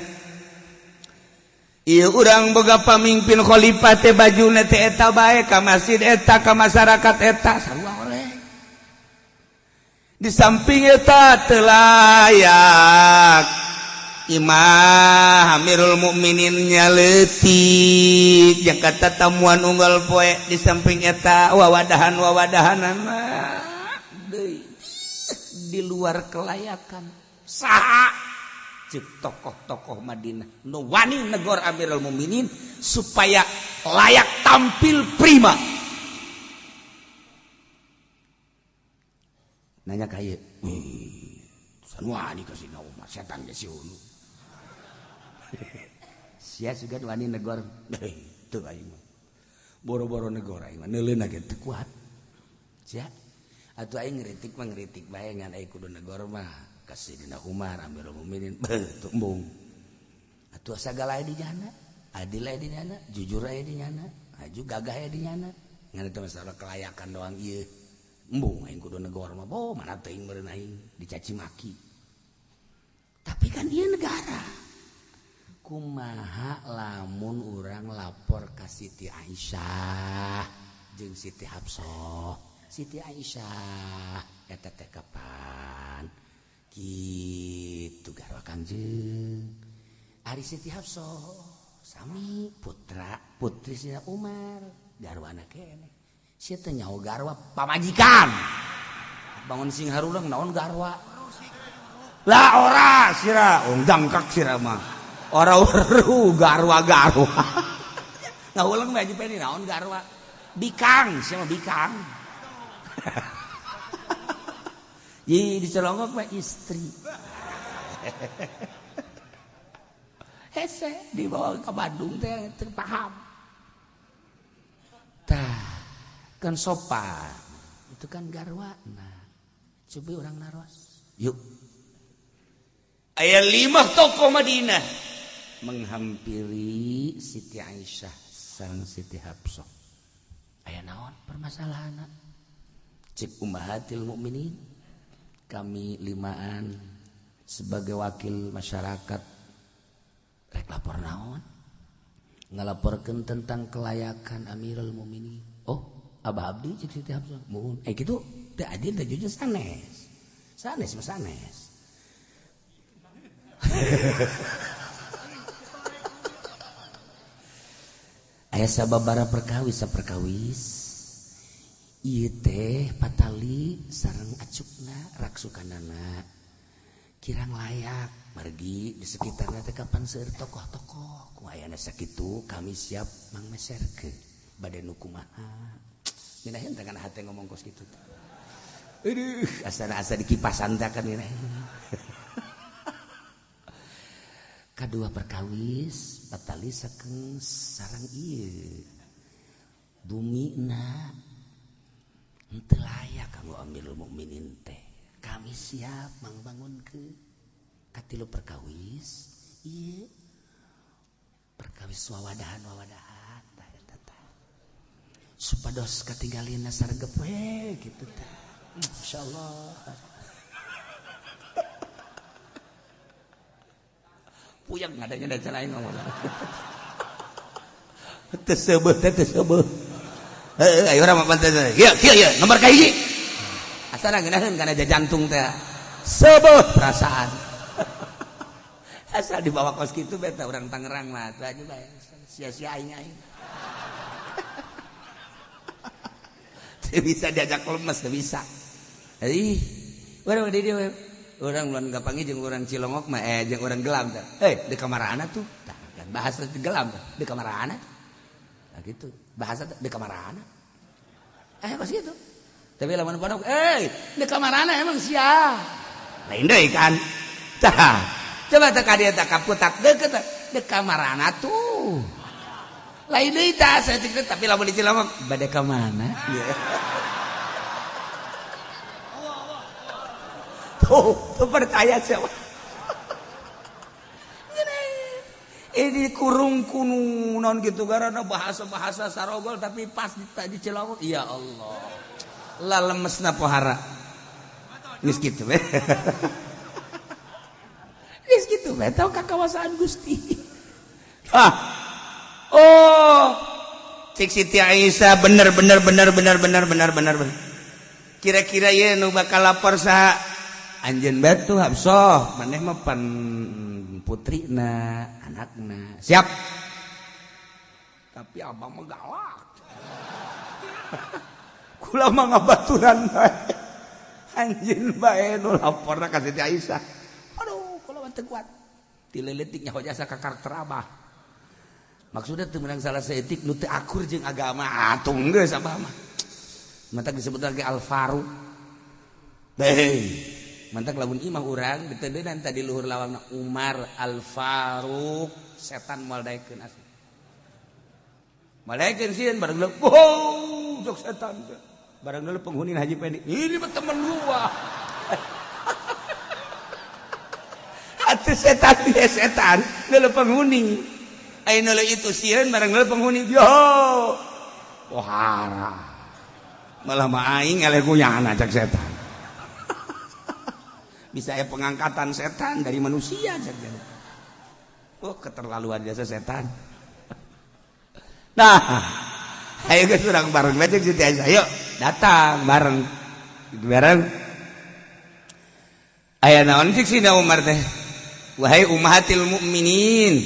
ieu urang boga pamimpin khalifah teh bajuna teh eta bae ka masjid eta ka masyarakat eta sarua oleh. Di samping eta teu layak imah Amirul Mukminin nya leutik jeung kata tamuan unggal poe di samping eta wawadahan-wawadahanana deui di luar kelayakan. Saha cek tokoh-tokoh Madinah nu wani negor Amirul Mukminin supaya layak tampil prima. Nanya ka ieu, wani ka Sayyidina Umar setan ge siunu. Sia sugan wani negor, teu aing mah. Boro-boro negor aing mah neuleuna ge teu kuat. Sia atuh aing ngritik mah ngritik bae ngan aing kudu negor mah ka Sayyidina Umar Amirul Mukminin beuh teu embung. Atuh sagala aya di nyana, adil aya di nyana, jujur aya di nyana, aju gagah aya di nyana. Ngan eta masalah kelayakan doang ieu. Embung aing kudu negor mah, boh mana teuing meureun aing dicaci maki. Tapi kan ieu negara. Kumaha lamun urang lapor ka Siti Aisyah jeung Siti Hafsah. Siti Aisyah eta teh kapan? Kitu garwa Kangjeng. Ari Siti Hafsah sami putra putri Sayyidina Umar garwana keneh. Sia teh nyaho garwa pamajikan. Bangun sing harulang naon garwa. Lah ora sira, dangkak sira mah. Ora weruh garwa-garwa. Ngawulang mah Haji Peni naon garwa. Bikang, sia mah bikang. Ji dicelongok mah istri. Hese dibawa ke Bandung teh teu paham. Tah, kan sopan. Itu kan garwa. Nah, coba orang naros. Yuk. Aya 5 tokoh Madinah menghampiri Siti Aisyah sareng Siti Hafsah. Aya naon permasalahanna? Cek ummahatil mukminin, kami limaan sebagai wakil masyarakat rek lapor naon? Ngalaporkeun tentang kelayakan Amirul Mukminin. Oh, Abah Abdi cek Siti Hafsah. Muhun. Kitu teu adil teh jujur sanes. Sanes mah sanes. Aya sababaraha perkawis saperkawis ieu teh patali sareng acukna raksukanana kirang layak margi di sekitarna teh kapan seueur tokoh-tokoh ku ayana sakitu kami siap mangmeserkeun bade nu kumaha minahin teh kana hate ngomong kos kitu teh aduh asana asa dikipasan teh kan minahin. Kadua perkawis patali sakeng sarang ieu bumina henteu layak kanggo Amirul Mukminin teh kami siap mangbangunkeun. Katilu perkawis ieu perkawis wawadahan-wawadahan tah eta tah supados katinggalina sargep we kitu tah insyaallah. Puyeng ngadanya da lain ngomong. Teu seubeuh teh teu seubeuh. Heuh ayo urang mah pantes. Ieu kieu ieu nomor ka hiji. Asana ngeunaheun kana jantung teh. Seubeuh perasaan. Asal dibawa kos kitu beta orang Tangerang mah atuh aja bae. Sia-sia aing aing. Teu bisa diajak lemes, teu bisa. Ih, urang di dieu urang lamun kapanggih jeung urang Cilongok mah jeung urang Gelam teh. Eh, di kamarana tuh. Tah, kan bahasa di Gelam teh, di kamarana. Nah gitu, bahasa di kamarana. Kos kitu. Tapi lamun pondok, di kamarana emang sia. Lain deui kan. Tah, coba teh ka dieu teh kaputak deukeut di kamarana tuh. Lain deui tah saya teh, tapi lamun di Cilongok bade ka mana? Tuh, tuh percaya siapa? Ini kurung kunu non gitu karena bahasa-bahasa sarogol tapi pas di Cilongok, ya Allah. Lah lemesna pohara. Geus kitu we. Geus kitu we tau ka kawasaan Gusti. Ah. Oh. Cik Siti Aisyah bener bener bener bener bener bener bener. Kira-kira ieu nu bakal lapor saha? Anjeun batu Hafsah, maneh mah pan putrina, anakna. Siap. Tapi abang mah galak. Kula mah ngabaturan bae. Anjeun bae nu laporna ka Siti Aisyah. Aduh, kula mah teu kuat. Ti leutik nyaho jasa ka karakter abah. Maksudna teu meunang salah saeutik nu teu akur jeung agama. Atuh geus abah mah. Matak disebut lagi Al-Faruq. Hei. Mantak lamun imah urang diteudeunan tadi luhur lawangna Umar Al-Faruq setan moal daekeun asli. Moal daekeun sieun bareng leuh. Wow, jok setan. Bareng leuh penghuni Haji Pendi. Ini mah temen gua. Atuh setan dia setan, leuh penghuni. Ayeuna leuh itu sieun bareng leuh penghuni. Yo. Wah. Malah mah aing eleh guyana cak setan. Bisa ya pengangkatan setan dari manusia saja. Oh, keterlaluan biasa setan. Nah, ayo ke surang bareng aja Siti Aisyah. Yuk, datang bareng. Gitu bareng. Aya naon cik Sina Umar teh? Wahai ummahatil mukminin.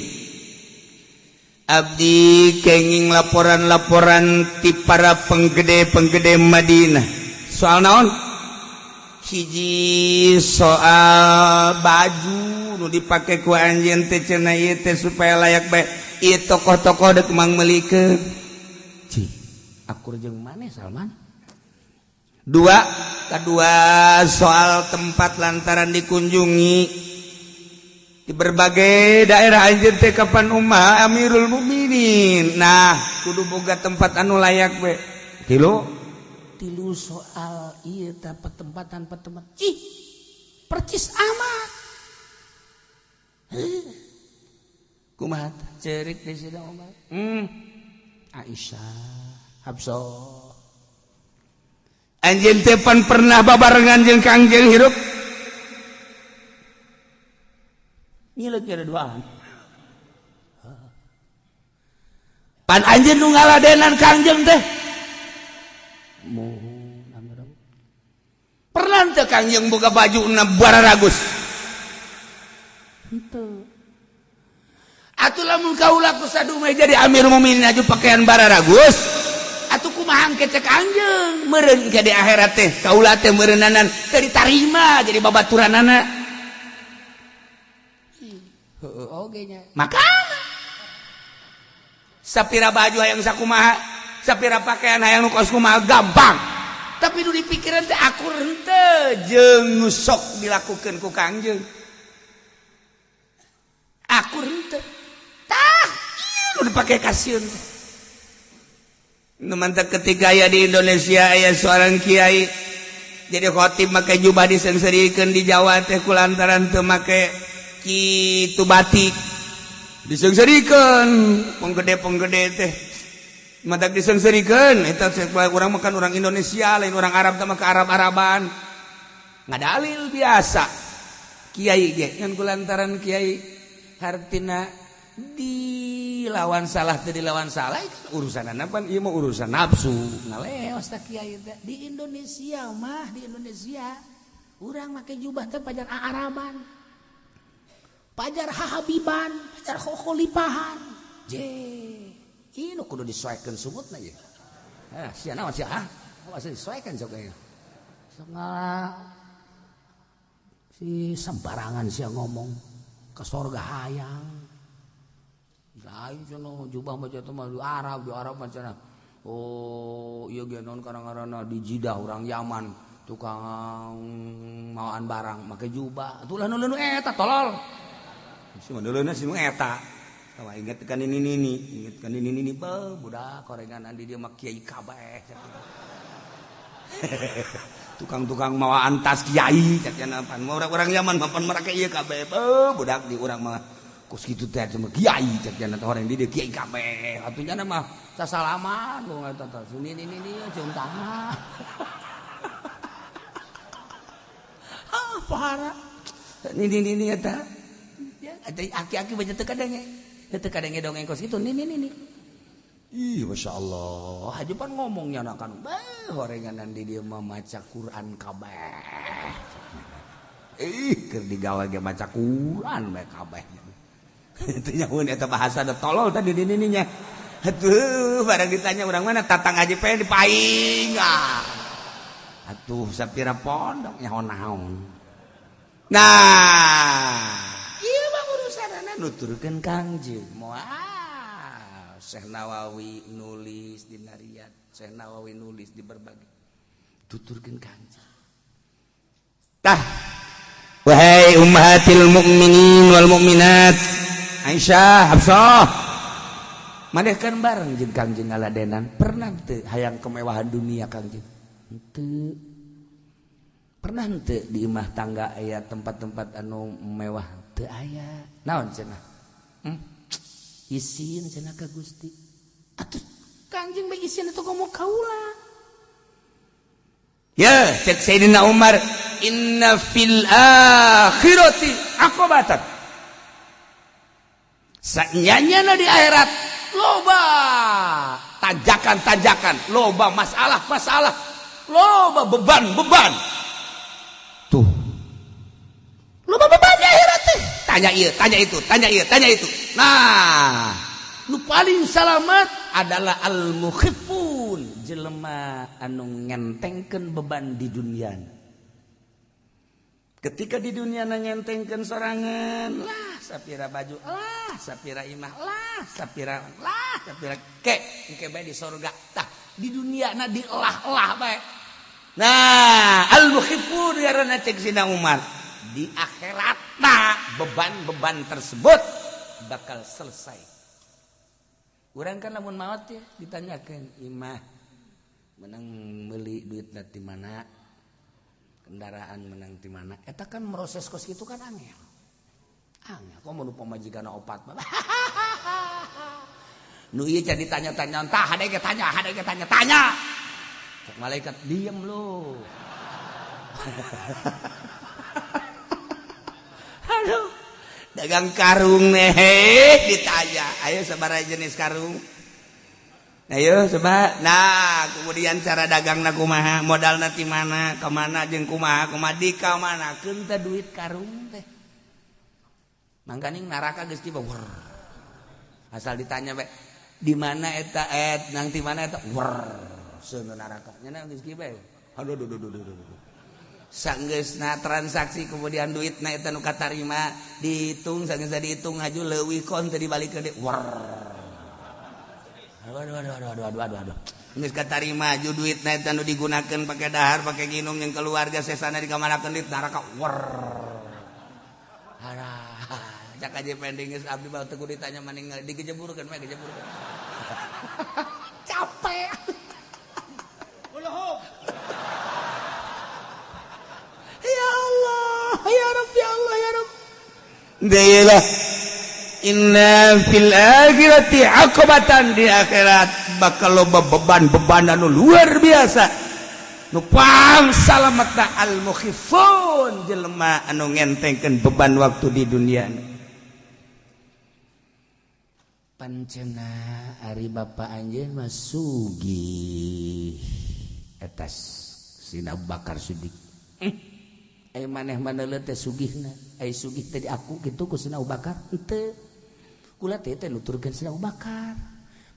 Abdi kenging laporan-laporan ti para penggede-penggede Madinah. Soal naon? Hiji soal baju nu dipake ku anjeun teh cenah ieu teh supaya layak bae ieu tokoh-tokoh deuk mangmeulikeun. Cih, akur jeung maneh Salman. Dua, kedua soal tempat lantaran dikunjungi di berbagai daerah anjeun teh kapan ummah Amirul Mukminin. Nah, kudu boga tempat anu layak bae. Tilu tilu soal iya petempatan petempat cih percis amat. Kumaha cerik di sini Umar. Aisyah Hafsah anjeun teh pan pernah babarengan jeung Kangjeng hirup nyileuk ada duaan pan anjeun nu ngaladenan Kangjeng teh. Pernah teu Kangjeng boga baju na bararagus? Henteu. Atuh lamun kaula ku sadume jadi Amir Mukminin aju pakaian bararagus, atuh kumaha engke cek Kangjeng meureun ke di akhirat teh kaula teh meureunanan teu ditarima jadi babaturanana. Heueuh oge nya. Makana sapira baju hayang sakumaha, sapira pakaian hayang nu kos kumaha gampang. Tapi nu dipikiran teh akur henteu jeung nu sok dilakukeun ku Kangjeng. Akur henteu. Tah, ieu nu dipake kasieun. Nu mantak ketika aya di Indonesia aya seorang kiai jadi khotib make jubah disengserikeun di Jawa teh kulantaran teu make kitu batik. Disengserikeun penggede-penggede teh. Matak disengserikeun eta urang makan orang Indonesia lain orang Arab teh mah ke Arab-Araban. Ngadalil biasa. Kiai ge ngan kulantaran kiai hartina dilawan salah teu dilawan salah urusanana pan ieu mah urusan nafsu. Ngaleos tah kiai teh di Indonesia mah di Indonesia urang make jubah teh pajar Araban. Pajar hahabiban, pajar kholipahan. Je, ini kudu disoekeun sumutna ye. Eh, sia naon sia ah? Awas disoekeun sok ieu. Sok si sembarangan sia ngomong ke sorga hayang. Lain cenah jubah mah teh mah di Arab mah cenah. Oh, ieu ge naon karang-karana di Jidah urang Yaman tukang mawaan barang make jubah. Atuh lah nu eta tolol. Si mah si eta. Tawa inget kan ini nini, inget kan ini nini, be budak korengan di dia mah kiai kabeh. Tukang-tukang mawaan tas kiai cak cenah pan. Orang-orang Yaman mapan mereka ieu kabeh, be budak di urang mah kos kitu teh cuma kiai cak cenah orang di dia kiai kabeh. Atuh nya mah sasalaman lu eta teh. Nini nini cium tangan. Ah parah. Nini nini eta. Ya aki-aki baca teu kadenge. Teu kadenge dongeng kos kitu nini nini. Ih Masya Allah, haji pan ngomongnya kan bah horenganan di dia mah maca Quran kabeh. Ih keur digawe ge maca Quran bae kabeh. Teu nyahoeun eta bahasa da tolol tadi di nininya. Atuh barang ditanya urang mana tatang haji pe di paing. Atuh sapira pondok nyaho naon. Nah, ieu mah urusanana nuturkeun Kangjeng. Moal Syekh Nawawi nulis di Riyadh, Syekh Nawawi nulis di berbagai tuturkeun Kangjeng. Tah, wahai ummahatil mukminin wal mukminat, Aisyah, Hafsah, maneh kan bareng jeung Kangjeng ngaladenan, pernah teu hayang kemewahan dunia Kangjeng? Henteu. Pernah henteu di imah tangga aya tempat-tempat anu mewah? Teu aya. Naon cenah? Isin cenah ka Gusti. Atuh Kangjeng bae isin atuh ngomong kaula. Ya, cek Sayyidina Umar, inna fil akhirati aqobatan. Sanyanya di akhirat loba tanjakan-tanjakan, loba masalah-masalah, loba beban-beban. Tuh. Loba beban di akhirat teh. Tanya ieu, tanya itu, tanya ieu, tanya itu. Nah, nu paling salamat adalah al-mukhifun, jelema anu ngentengkeun beban di dunia. Ketika di dunia ngentengkeun sorangan, lah sapira baju, lah sapira imah, lah sapira ke engke bae di sorga. Tah, di dunia na dielah-elah bae. Nah, al-mukhifun ngaranna cek Sina Umar. Di akhiratna beban-beban tersebut bakal selesai. Urang kan lamun maot ya ditanyakeun imah menang meuli duitna ti mana, kendaraan menang ti mana. Eta kan proses kos kitu kan angel. Angel komo nu pamajikanna opat mah. Nu ieu jadi ditanya-tanya tah hade ge tanya, hade ge tanya-tanya. Cek malaikat diem lu. Aduh, dagang karung nih ditanya, ayo sabaraha jenis karung, ayo coba. Nah, kemudian cara dagang na kumaha, modalna ti mana, kemana jeung kumaha, kumaha di ka mana, keun teh duit karung teh. Mangkaning neraka geus tiba. Asal ditanya bae, di mana eta et, nang ti mana eta, wer, seuneu neraka. Nya geus kieu bae. Aduh aduh aduh aduh aduh. Sanggeusna transaksi kemudian duitna eta nu katarima dihitung sanggeusna dihitung haju leuwih kon teu dibalikeun deui. Wer. Aduh aduh aduh aduh aduh aduh aduh. Geus katarima haju duitna eta nu digunakeun pake dahar, pake nginum jeung keluarga sesana dikamanakeun duit neraka. Wer. Alah, cak aja pending geus abdi mah teu kudu ditanya maning digejeburkeun we gejeburkeun. Capek. Ya Allah, ya Rabb, ya Allah, ya Rabb. Dailah inna fil akhirati aqobatan, di akhirat bakal loba beban-beban anu luar biasa. Nu pang salametna al mukhifun, jelema anu ngentengkeun beban waktu di dunia. Pancena ari bapa anjeun mah sugih etas Sina Abu Bakar Siddiq. Ai maneh maneuleuh teh sugihna, ai sugih teh di aku kitu ku Sina Abu Bakar henteu. Kula teh teh nuturkeun Sina Abu Bakar.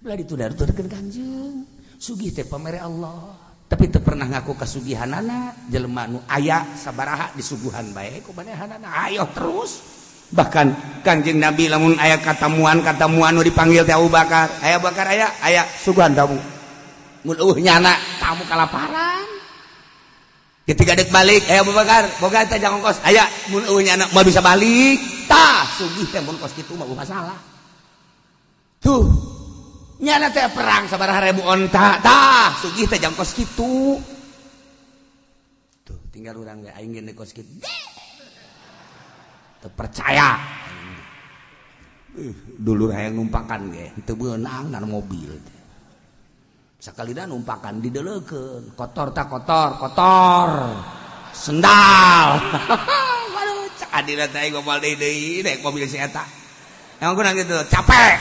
Belah ditu nuturkeun Kangjeng. Sugih teh pamere Allah, tapi teu pernah ngaku kasugihanana, jelema nu aya sabaraha disuguhan bae ku manehanana. Ayo terus. Bahkan Kangjeng Nabi lamun aya katamuan-katamuan nu dipanggil teh Abu Bakar, aya Bakar aya, aya suguhan tamu. Mun eueuh nyana tamu kalaparan. Ketika dek balik, aya Abu Bakar, boga teh jang ongkos, aya mun eueuh nyana moal bisa balik. Tah, sugih teh mun kos kitu mah masalah. Tuh. Nyana teh perang sabaraha ribu onta. Tah, sugih teh jang kos kitu. Tuh, tinggal urang ge aing ge kos kitu. Percaya dulur hayang numpakan ge teu beunang na mobil sakalina numpakan dideleukeun kotor tak kotor kotor sendal. Waduh cak adina teh aing moal deui deui naik mobil si eta emang kurang gitu capek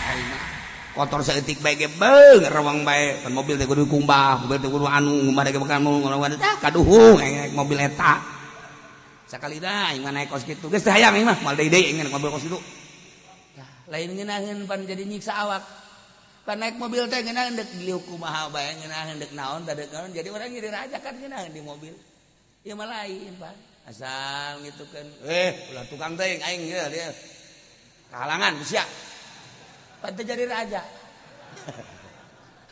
kotor saeutik bae ge beung rewang bae kan mobil teh kudu kumbah mobil teh kudu anu ngumbah teh kudu anu kaduhung aing naik mobil eta. Sakali dah aing mah naik kos kitu geus teh hayang aing mah moal deui deui aing naik mobil kos kitu. Tah lain ngeunaheun pan jadi nyiksa awak. Pan naik mobil teh ngeunaheun deuk diliuk kumaha bae ngeunaheun deuk naon tah deuk naon jadi urang jadi raja kan ngeunaheun di mobil. Ieu mah lain pan. Asal ngitukeun ulah tukang teuing aing ieu dia. Kahalangan sia. Pan teh jadi raja.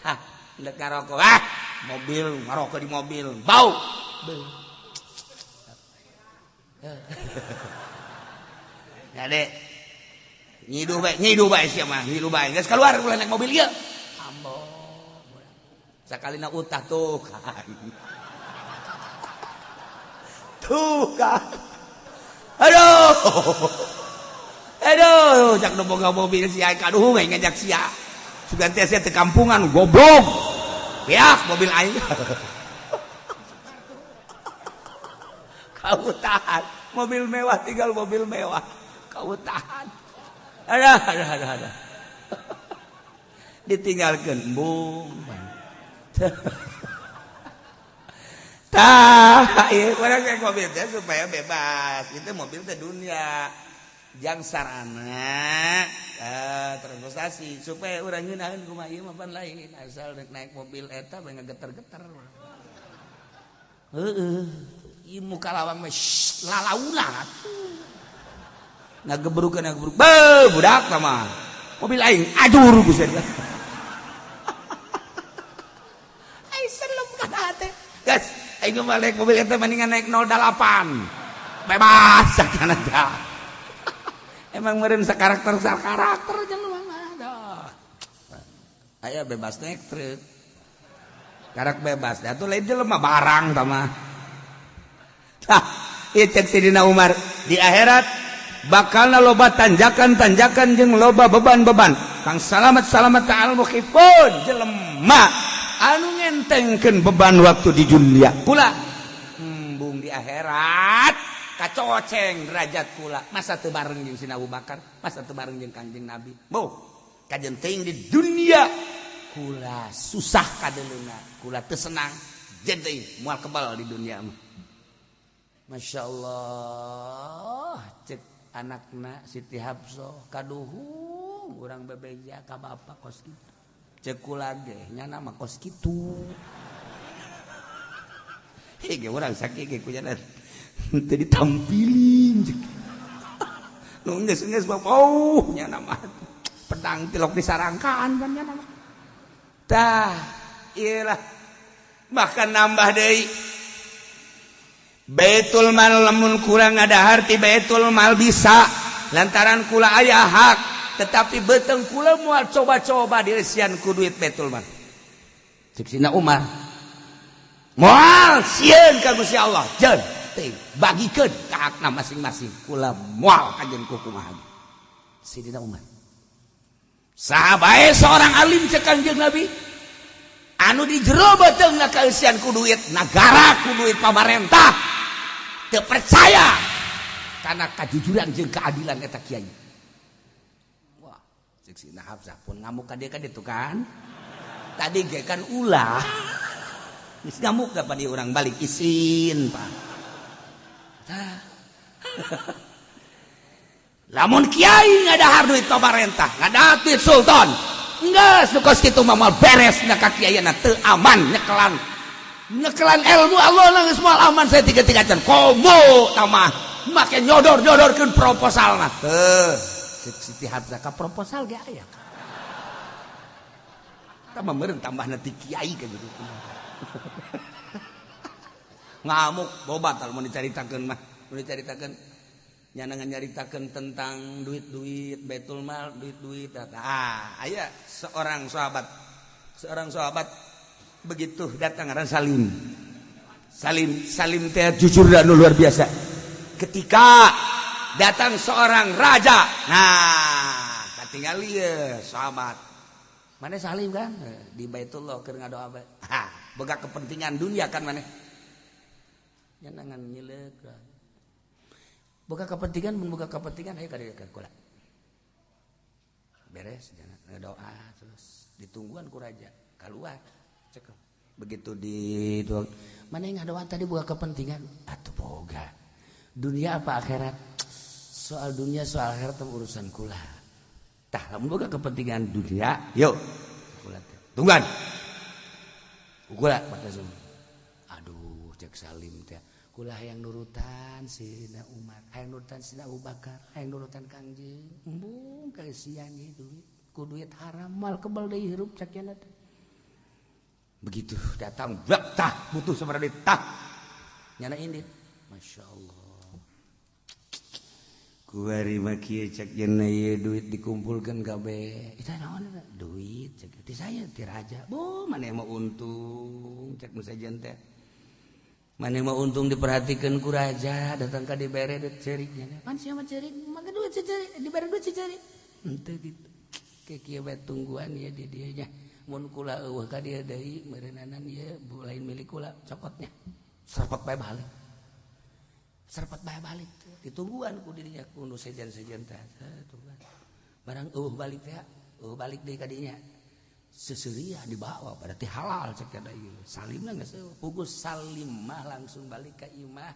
Hah, deuk ngarokok ah, mobil ngarokok di mobil bau. Beuh. Ya dek nyiduh bae sia mah nyiduh bae geus keluar ulah naik mobil ieu ambo sakalina utah tuh kan tuh kan aduh aduh cak nu boga mobil sia kaduhung aing ngajak sia sugan teh sia teh kampungan goblok beak mobil aing. Kau tahan mobil mewah tinggal mobil mewah kau tahan ada ditinggalkan bung tah ieu urang naik mobil teh supaya bebas itu mobil teh dunia jang sarana transportasi supaya urang ngeunaheun kumaha ieu mah pan lain asal naik mobil eta bae ngageter-geter heueuh. Ieu muka lawang mah lalauna ngagebrukeun ngagebruk beuh budak mah mobil aing ajur buset. Aing selem kana teh geus aing mah naik mobil eta mendingan naik 08 bebas sakana teh. Emang meureun sakarakter sakarakter jelema mah dah aya bebas naik truk karak bebas da atuh lain jelema barang tah mah. Tah, ieu cek Sidina Umar di akhirat bakalna loba tanjakan-tanjakan jeung loba beban-beban. Kang salamat-salamat ta'al mukhifun jelema anu ngentengkeun beban waktu di dunia. Kula embung di akhirat kacoceng derajat kula. Masa teu bareng jeung Sidina Abu Bakar, masa teu bareng jeung Kangjeng Nabi. Boh, kajen teuing di dunia kula susah kadeleuna, kula teu senang, jeung teuing moal kebal di dunia mah. Masya Allah cek anakna Siti Hafsah kaduhung urang bebeja ka bapak kos kitu cek kula ge nyana mah kos kitu hege urang sakit ge ku nyana teu ditampilin cek nu geus-geus bapak oh nyana mah pedang tilok disarangkaan kan nyana mah tah ieu lah bahkan nambah deui Baitul Mal lamun kurang ngadahar ti Baitul Mal bisa lantaran kula aya hak tetapi beuteung kula moal coba-coba diresian ku duit Baitul Mal. Cek Sina Umar moal sieun ka Gusti Allah jeun teuing bagikeun ka hakna masing-masing kula moal kajeun ku kumaha. Sidina Umar saha bae seorang alim cek Kangjeng Nabi anu di jero beuteungna kaeusian ku duit nagara ku duit pamarentah teu percaya karena kajujuran jeung keadilan eta kiai. Wah, cek Sina Hafsah pun ngamuk ka dieu kan ditu kan. Tadi ge kan ulah. Geus ngamuk da pa di urang balik isin, Pak. Tah. Lamun kiai ngadahar duit pamarentah, ngadahar duit sultan. Enggeus nu kos kitu mah moal beres na ka kiaiana, teu aman nyekelan. Nyekelan ilmu Allah geus moal aman saya tiga-tiga can. Komo tamah make nyodor-nyodorkeun proposalna. Teuh, cek Siti Hafsah ka proposal ge aya. Tambah meureun tambah nanti kiai ka gitu. Ngamuk bobat mun dicaritakeun mah, mun dicaritakeun nyana nyaritakeun tentang duit-duit baitul mal, duit-duit. Ah, aya seorang sahabat begitu datang ngaran Salim. Salim, Salim teh jujur dan luar biasa. Ketika datang seorang raja, nah, katingali ye sahabat. Mana Salim kan di Baitullah keur ngadoa bae. Ha, boga kepentingan dunia kan maneh. Nyanangan nyileuk. Boga kepentingan, mun boga kepentingan ayo ka dieu kula. Beres ngadoa terus ditungguan ku raja keluar. Cek. Begitu di mana yang ngadoa tadi boga kepentingan atuh boga. Dunia apa akhirat? Soal dunia soal akhirat urusan kula. Tah lamun boga kepentingan dunia, yuk kula teh. Tungguan. Kula batas. Aduh, cek Salim teh. Kula hayang nurutan Sina Umar, hayang nurutan Sina Abu Bakar, hayang nurutan Kangjeng. Embung kasihan ieu duit. Ku duit haram mal kebal deui hirup cek nya teh. Begitu datang blek tah butuh sabaraha duit tah. Nyana indit. Masya Allah. Kuari mah kieu cek cenah ieu duit dikumpulkeun kabeh. Eta naon eta? Duit cek ti saya ti raja. Boh maneh mah untung cek nu sejen teh. Maneh mah untung diperhatikeun ku raja, datang ka dibere duit ceurik nya. Pan sia mah ceurik, make duit ceurik, dibere duit ceurik. Henteu kitu. Ke kieu bae tungguan ieu di dieu nya. Mun kula eueuh ka dieu deui meureunana ieu lain milik kula cokotnya. Serpet bae balik. Serpet bae balik ditungguan ku dirinya ku nu sejen-sejen teh. Tungguan. Barang eueuh balik teh, eueuh balik deui ka dinya. Seseuria dibawa berarti halal cek teh ieu. Salimna geus pugus Salim mah langsung balik ka imah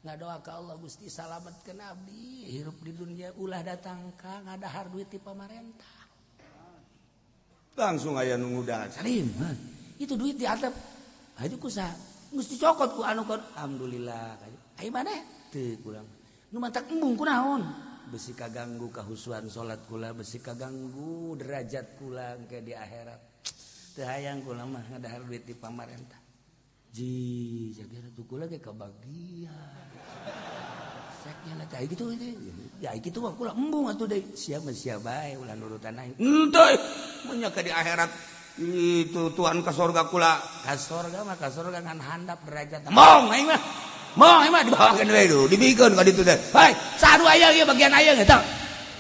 ngadoa ka Allah, Gusti salametkeun abdi hirup di dunia ulah datang ka ngadahar duit ti pamarentah. Langsung aya nu ngudahan. Salim, itu duit di atap. Haju ku saha? Geus dicokot ku anu kon. Alhamdulillah. Ai maneh? Teu kurang. Nu mantak embung kunaon? Besi kaganggu kahusuan salat kula, besi kaganggu derajat kula engke di akhirat. Teu hayang kula mah ngadahar duit di pamarentah. Ji, jaga tuh kula ge kabagian. Cek nya teh kitu teh. Ya kitu mah kula embung atuh deui. Sia mah sia bae ulah nurutan aing. Henteu, mun nya ke di akhirat itu Tuhan ka sorga kula. Ka sorga mah ka sorga ngan handap derajat. Mong aing mah. Mong aing mah dibawakeun we du, dibikeun ka ditu teh. Hei, sadu aya ieu bagian aya eta.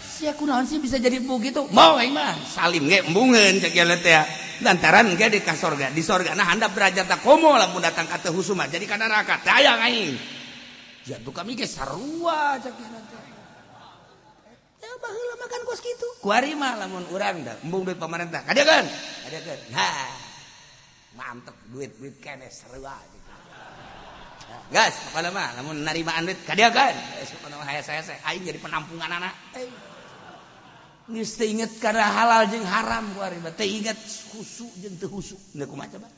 Sia kunaon sih bisa jadi begitu? Mong aing mah. Salim ge embungeun cek nya teh. Lantaran ge di ka sorga, di sorga nah handap derajat komo lamun datang ka teu husuma jadi ka neraka. Teu hayang aing. Jatuh kami ge sarua cek nya teh. Ya baheula makan kos kitu. Kuari mah lamun urang da embung duit pamarentah. Kadieukeun. Kadieukeun. Ha. Mantep duit-duit keneh sarua gitu. Gas, pokona mah lamun narimaan duit kadieukeun. Geus pokona mah hese-hese aing jadi penampungan anak. Geus teu inget kana halal jeung haram kuari mah, teu inget khusu jeung teu khusu. Deui kumaha coba?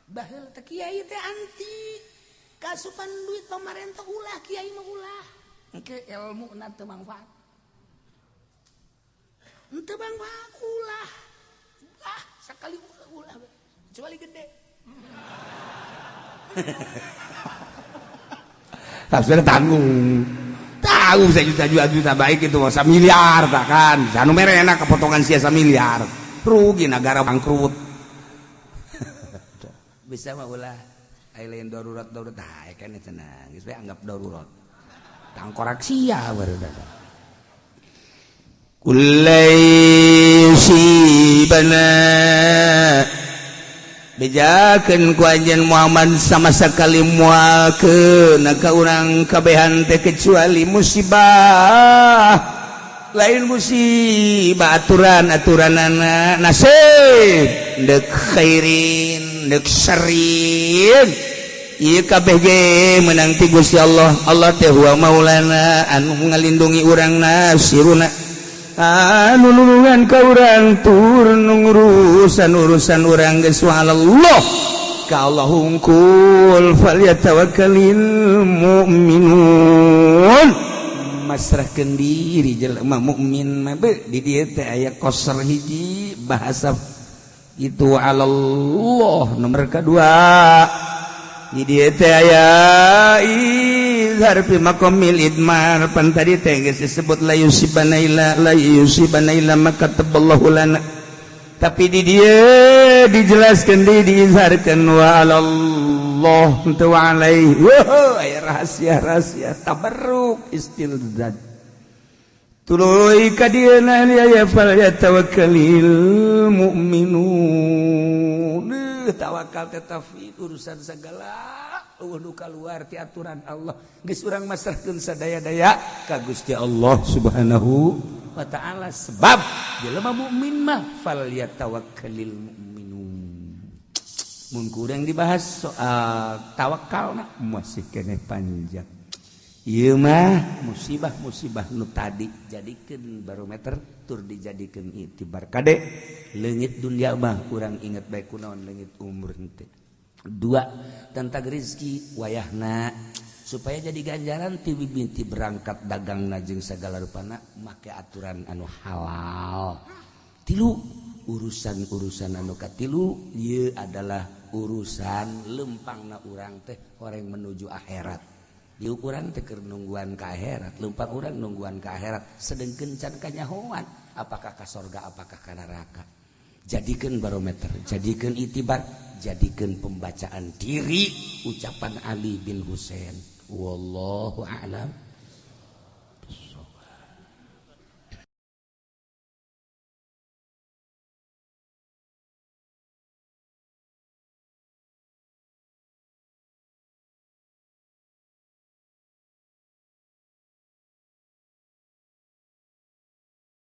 Baheula teh kiai teh anti kasupan duit pamarentah ulah kiai mah ulah. Engke ilmuna teu mangfaat. Henteu mangfaat ulah. Ah, sakali ulah kecuali gede. Tafsir tanggung. Tahu saya juta juta baik itu masa miliar tak kan. Anu mere enak kepotongan sia miliar. Rugi negara bangkrut. Bisa mah ulah ai lain darurat darurat tah kan cenah geus we anggap darurat. Tangkorak sia baru datang. Kulai sibana bejakeun ku anjeun Muhammad sama sekali moal keuna ka urang kabehan teh kecuali musibah lain musibah aturan-aturanana nasib deuk khairin deuk syarrin Ieu kabeh ge meunang ti Gusti Allah. Allah teh huwa maulana anu ngalindungi urang, nasiruna anu nulungan ka urang, tur ngurusan urusan urang geus Allah ka Allah hungkul, falyatawakkalil mu'minun. Masrahkeun diri jelema mukmin mah. Di dieu teh aya koser hiji bahasa itu Allah. Nomor kedua di dieu teh aya izhar fi maqamil idmar. Pan tadi teh geus disebut la yusibana illa, la yusibana illa ma kataballahu lana, tapi di dieu dijelaskan, di diizharkeun wa alallah teu wa alaihi. Wow, aya rahasia-rahasia tabarruk istilzad. Tuluy ka dieu na ya fal yatawakkalil mu'minun. Tawakal teh tafwid urusan segala, euweuh nu kaluar ti aturan Allah. Geus urang masrahkeun sadaya-daya ka Gusti Allah Subhanahu wa taala, sebab jelema mukmin mah fal yatawakkalil mu'minun. Mun kurang dibahas soal tawakal masih keneh panjang. Ieu mah musibah-musibah nu tadi jadikeun barometer tur dijadikeun itibar. Kade, leungit dunia mah urang inget bae kunaon leungit umur henteu. Dua, tentang rezeki wayahna supaya jadi ganjaran ti mimiti berangkat dagang jeung segala rupana make aturan anu halal. Tilu, urusan-urusan anu katilu ieu adalah urusan lempangna urang teh orang menuju akhirat. Di ukuran teh keur nungguan ka akhirat, lempang urang nungguan ka akhirat, sedengkeun can kanyahoan apakah ka sorga apakah ka neraka. Jadikan barometer, jadikan itibar, jadikan pembacaan diri ucapan Ali bin Husain. Wallahu a'lam.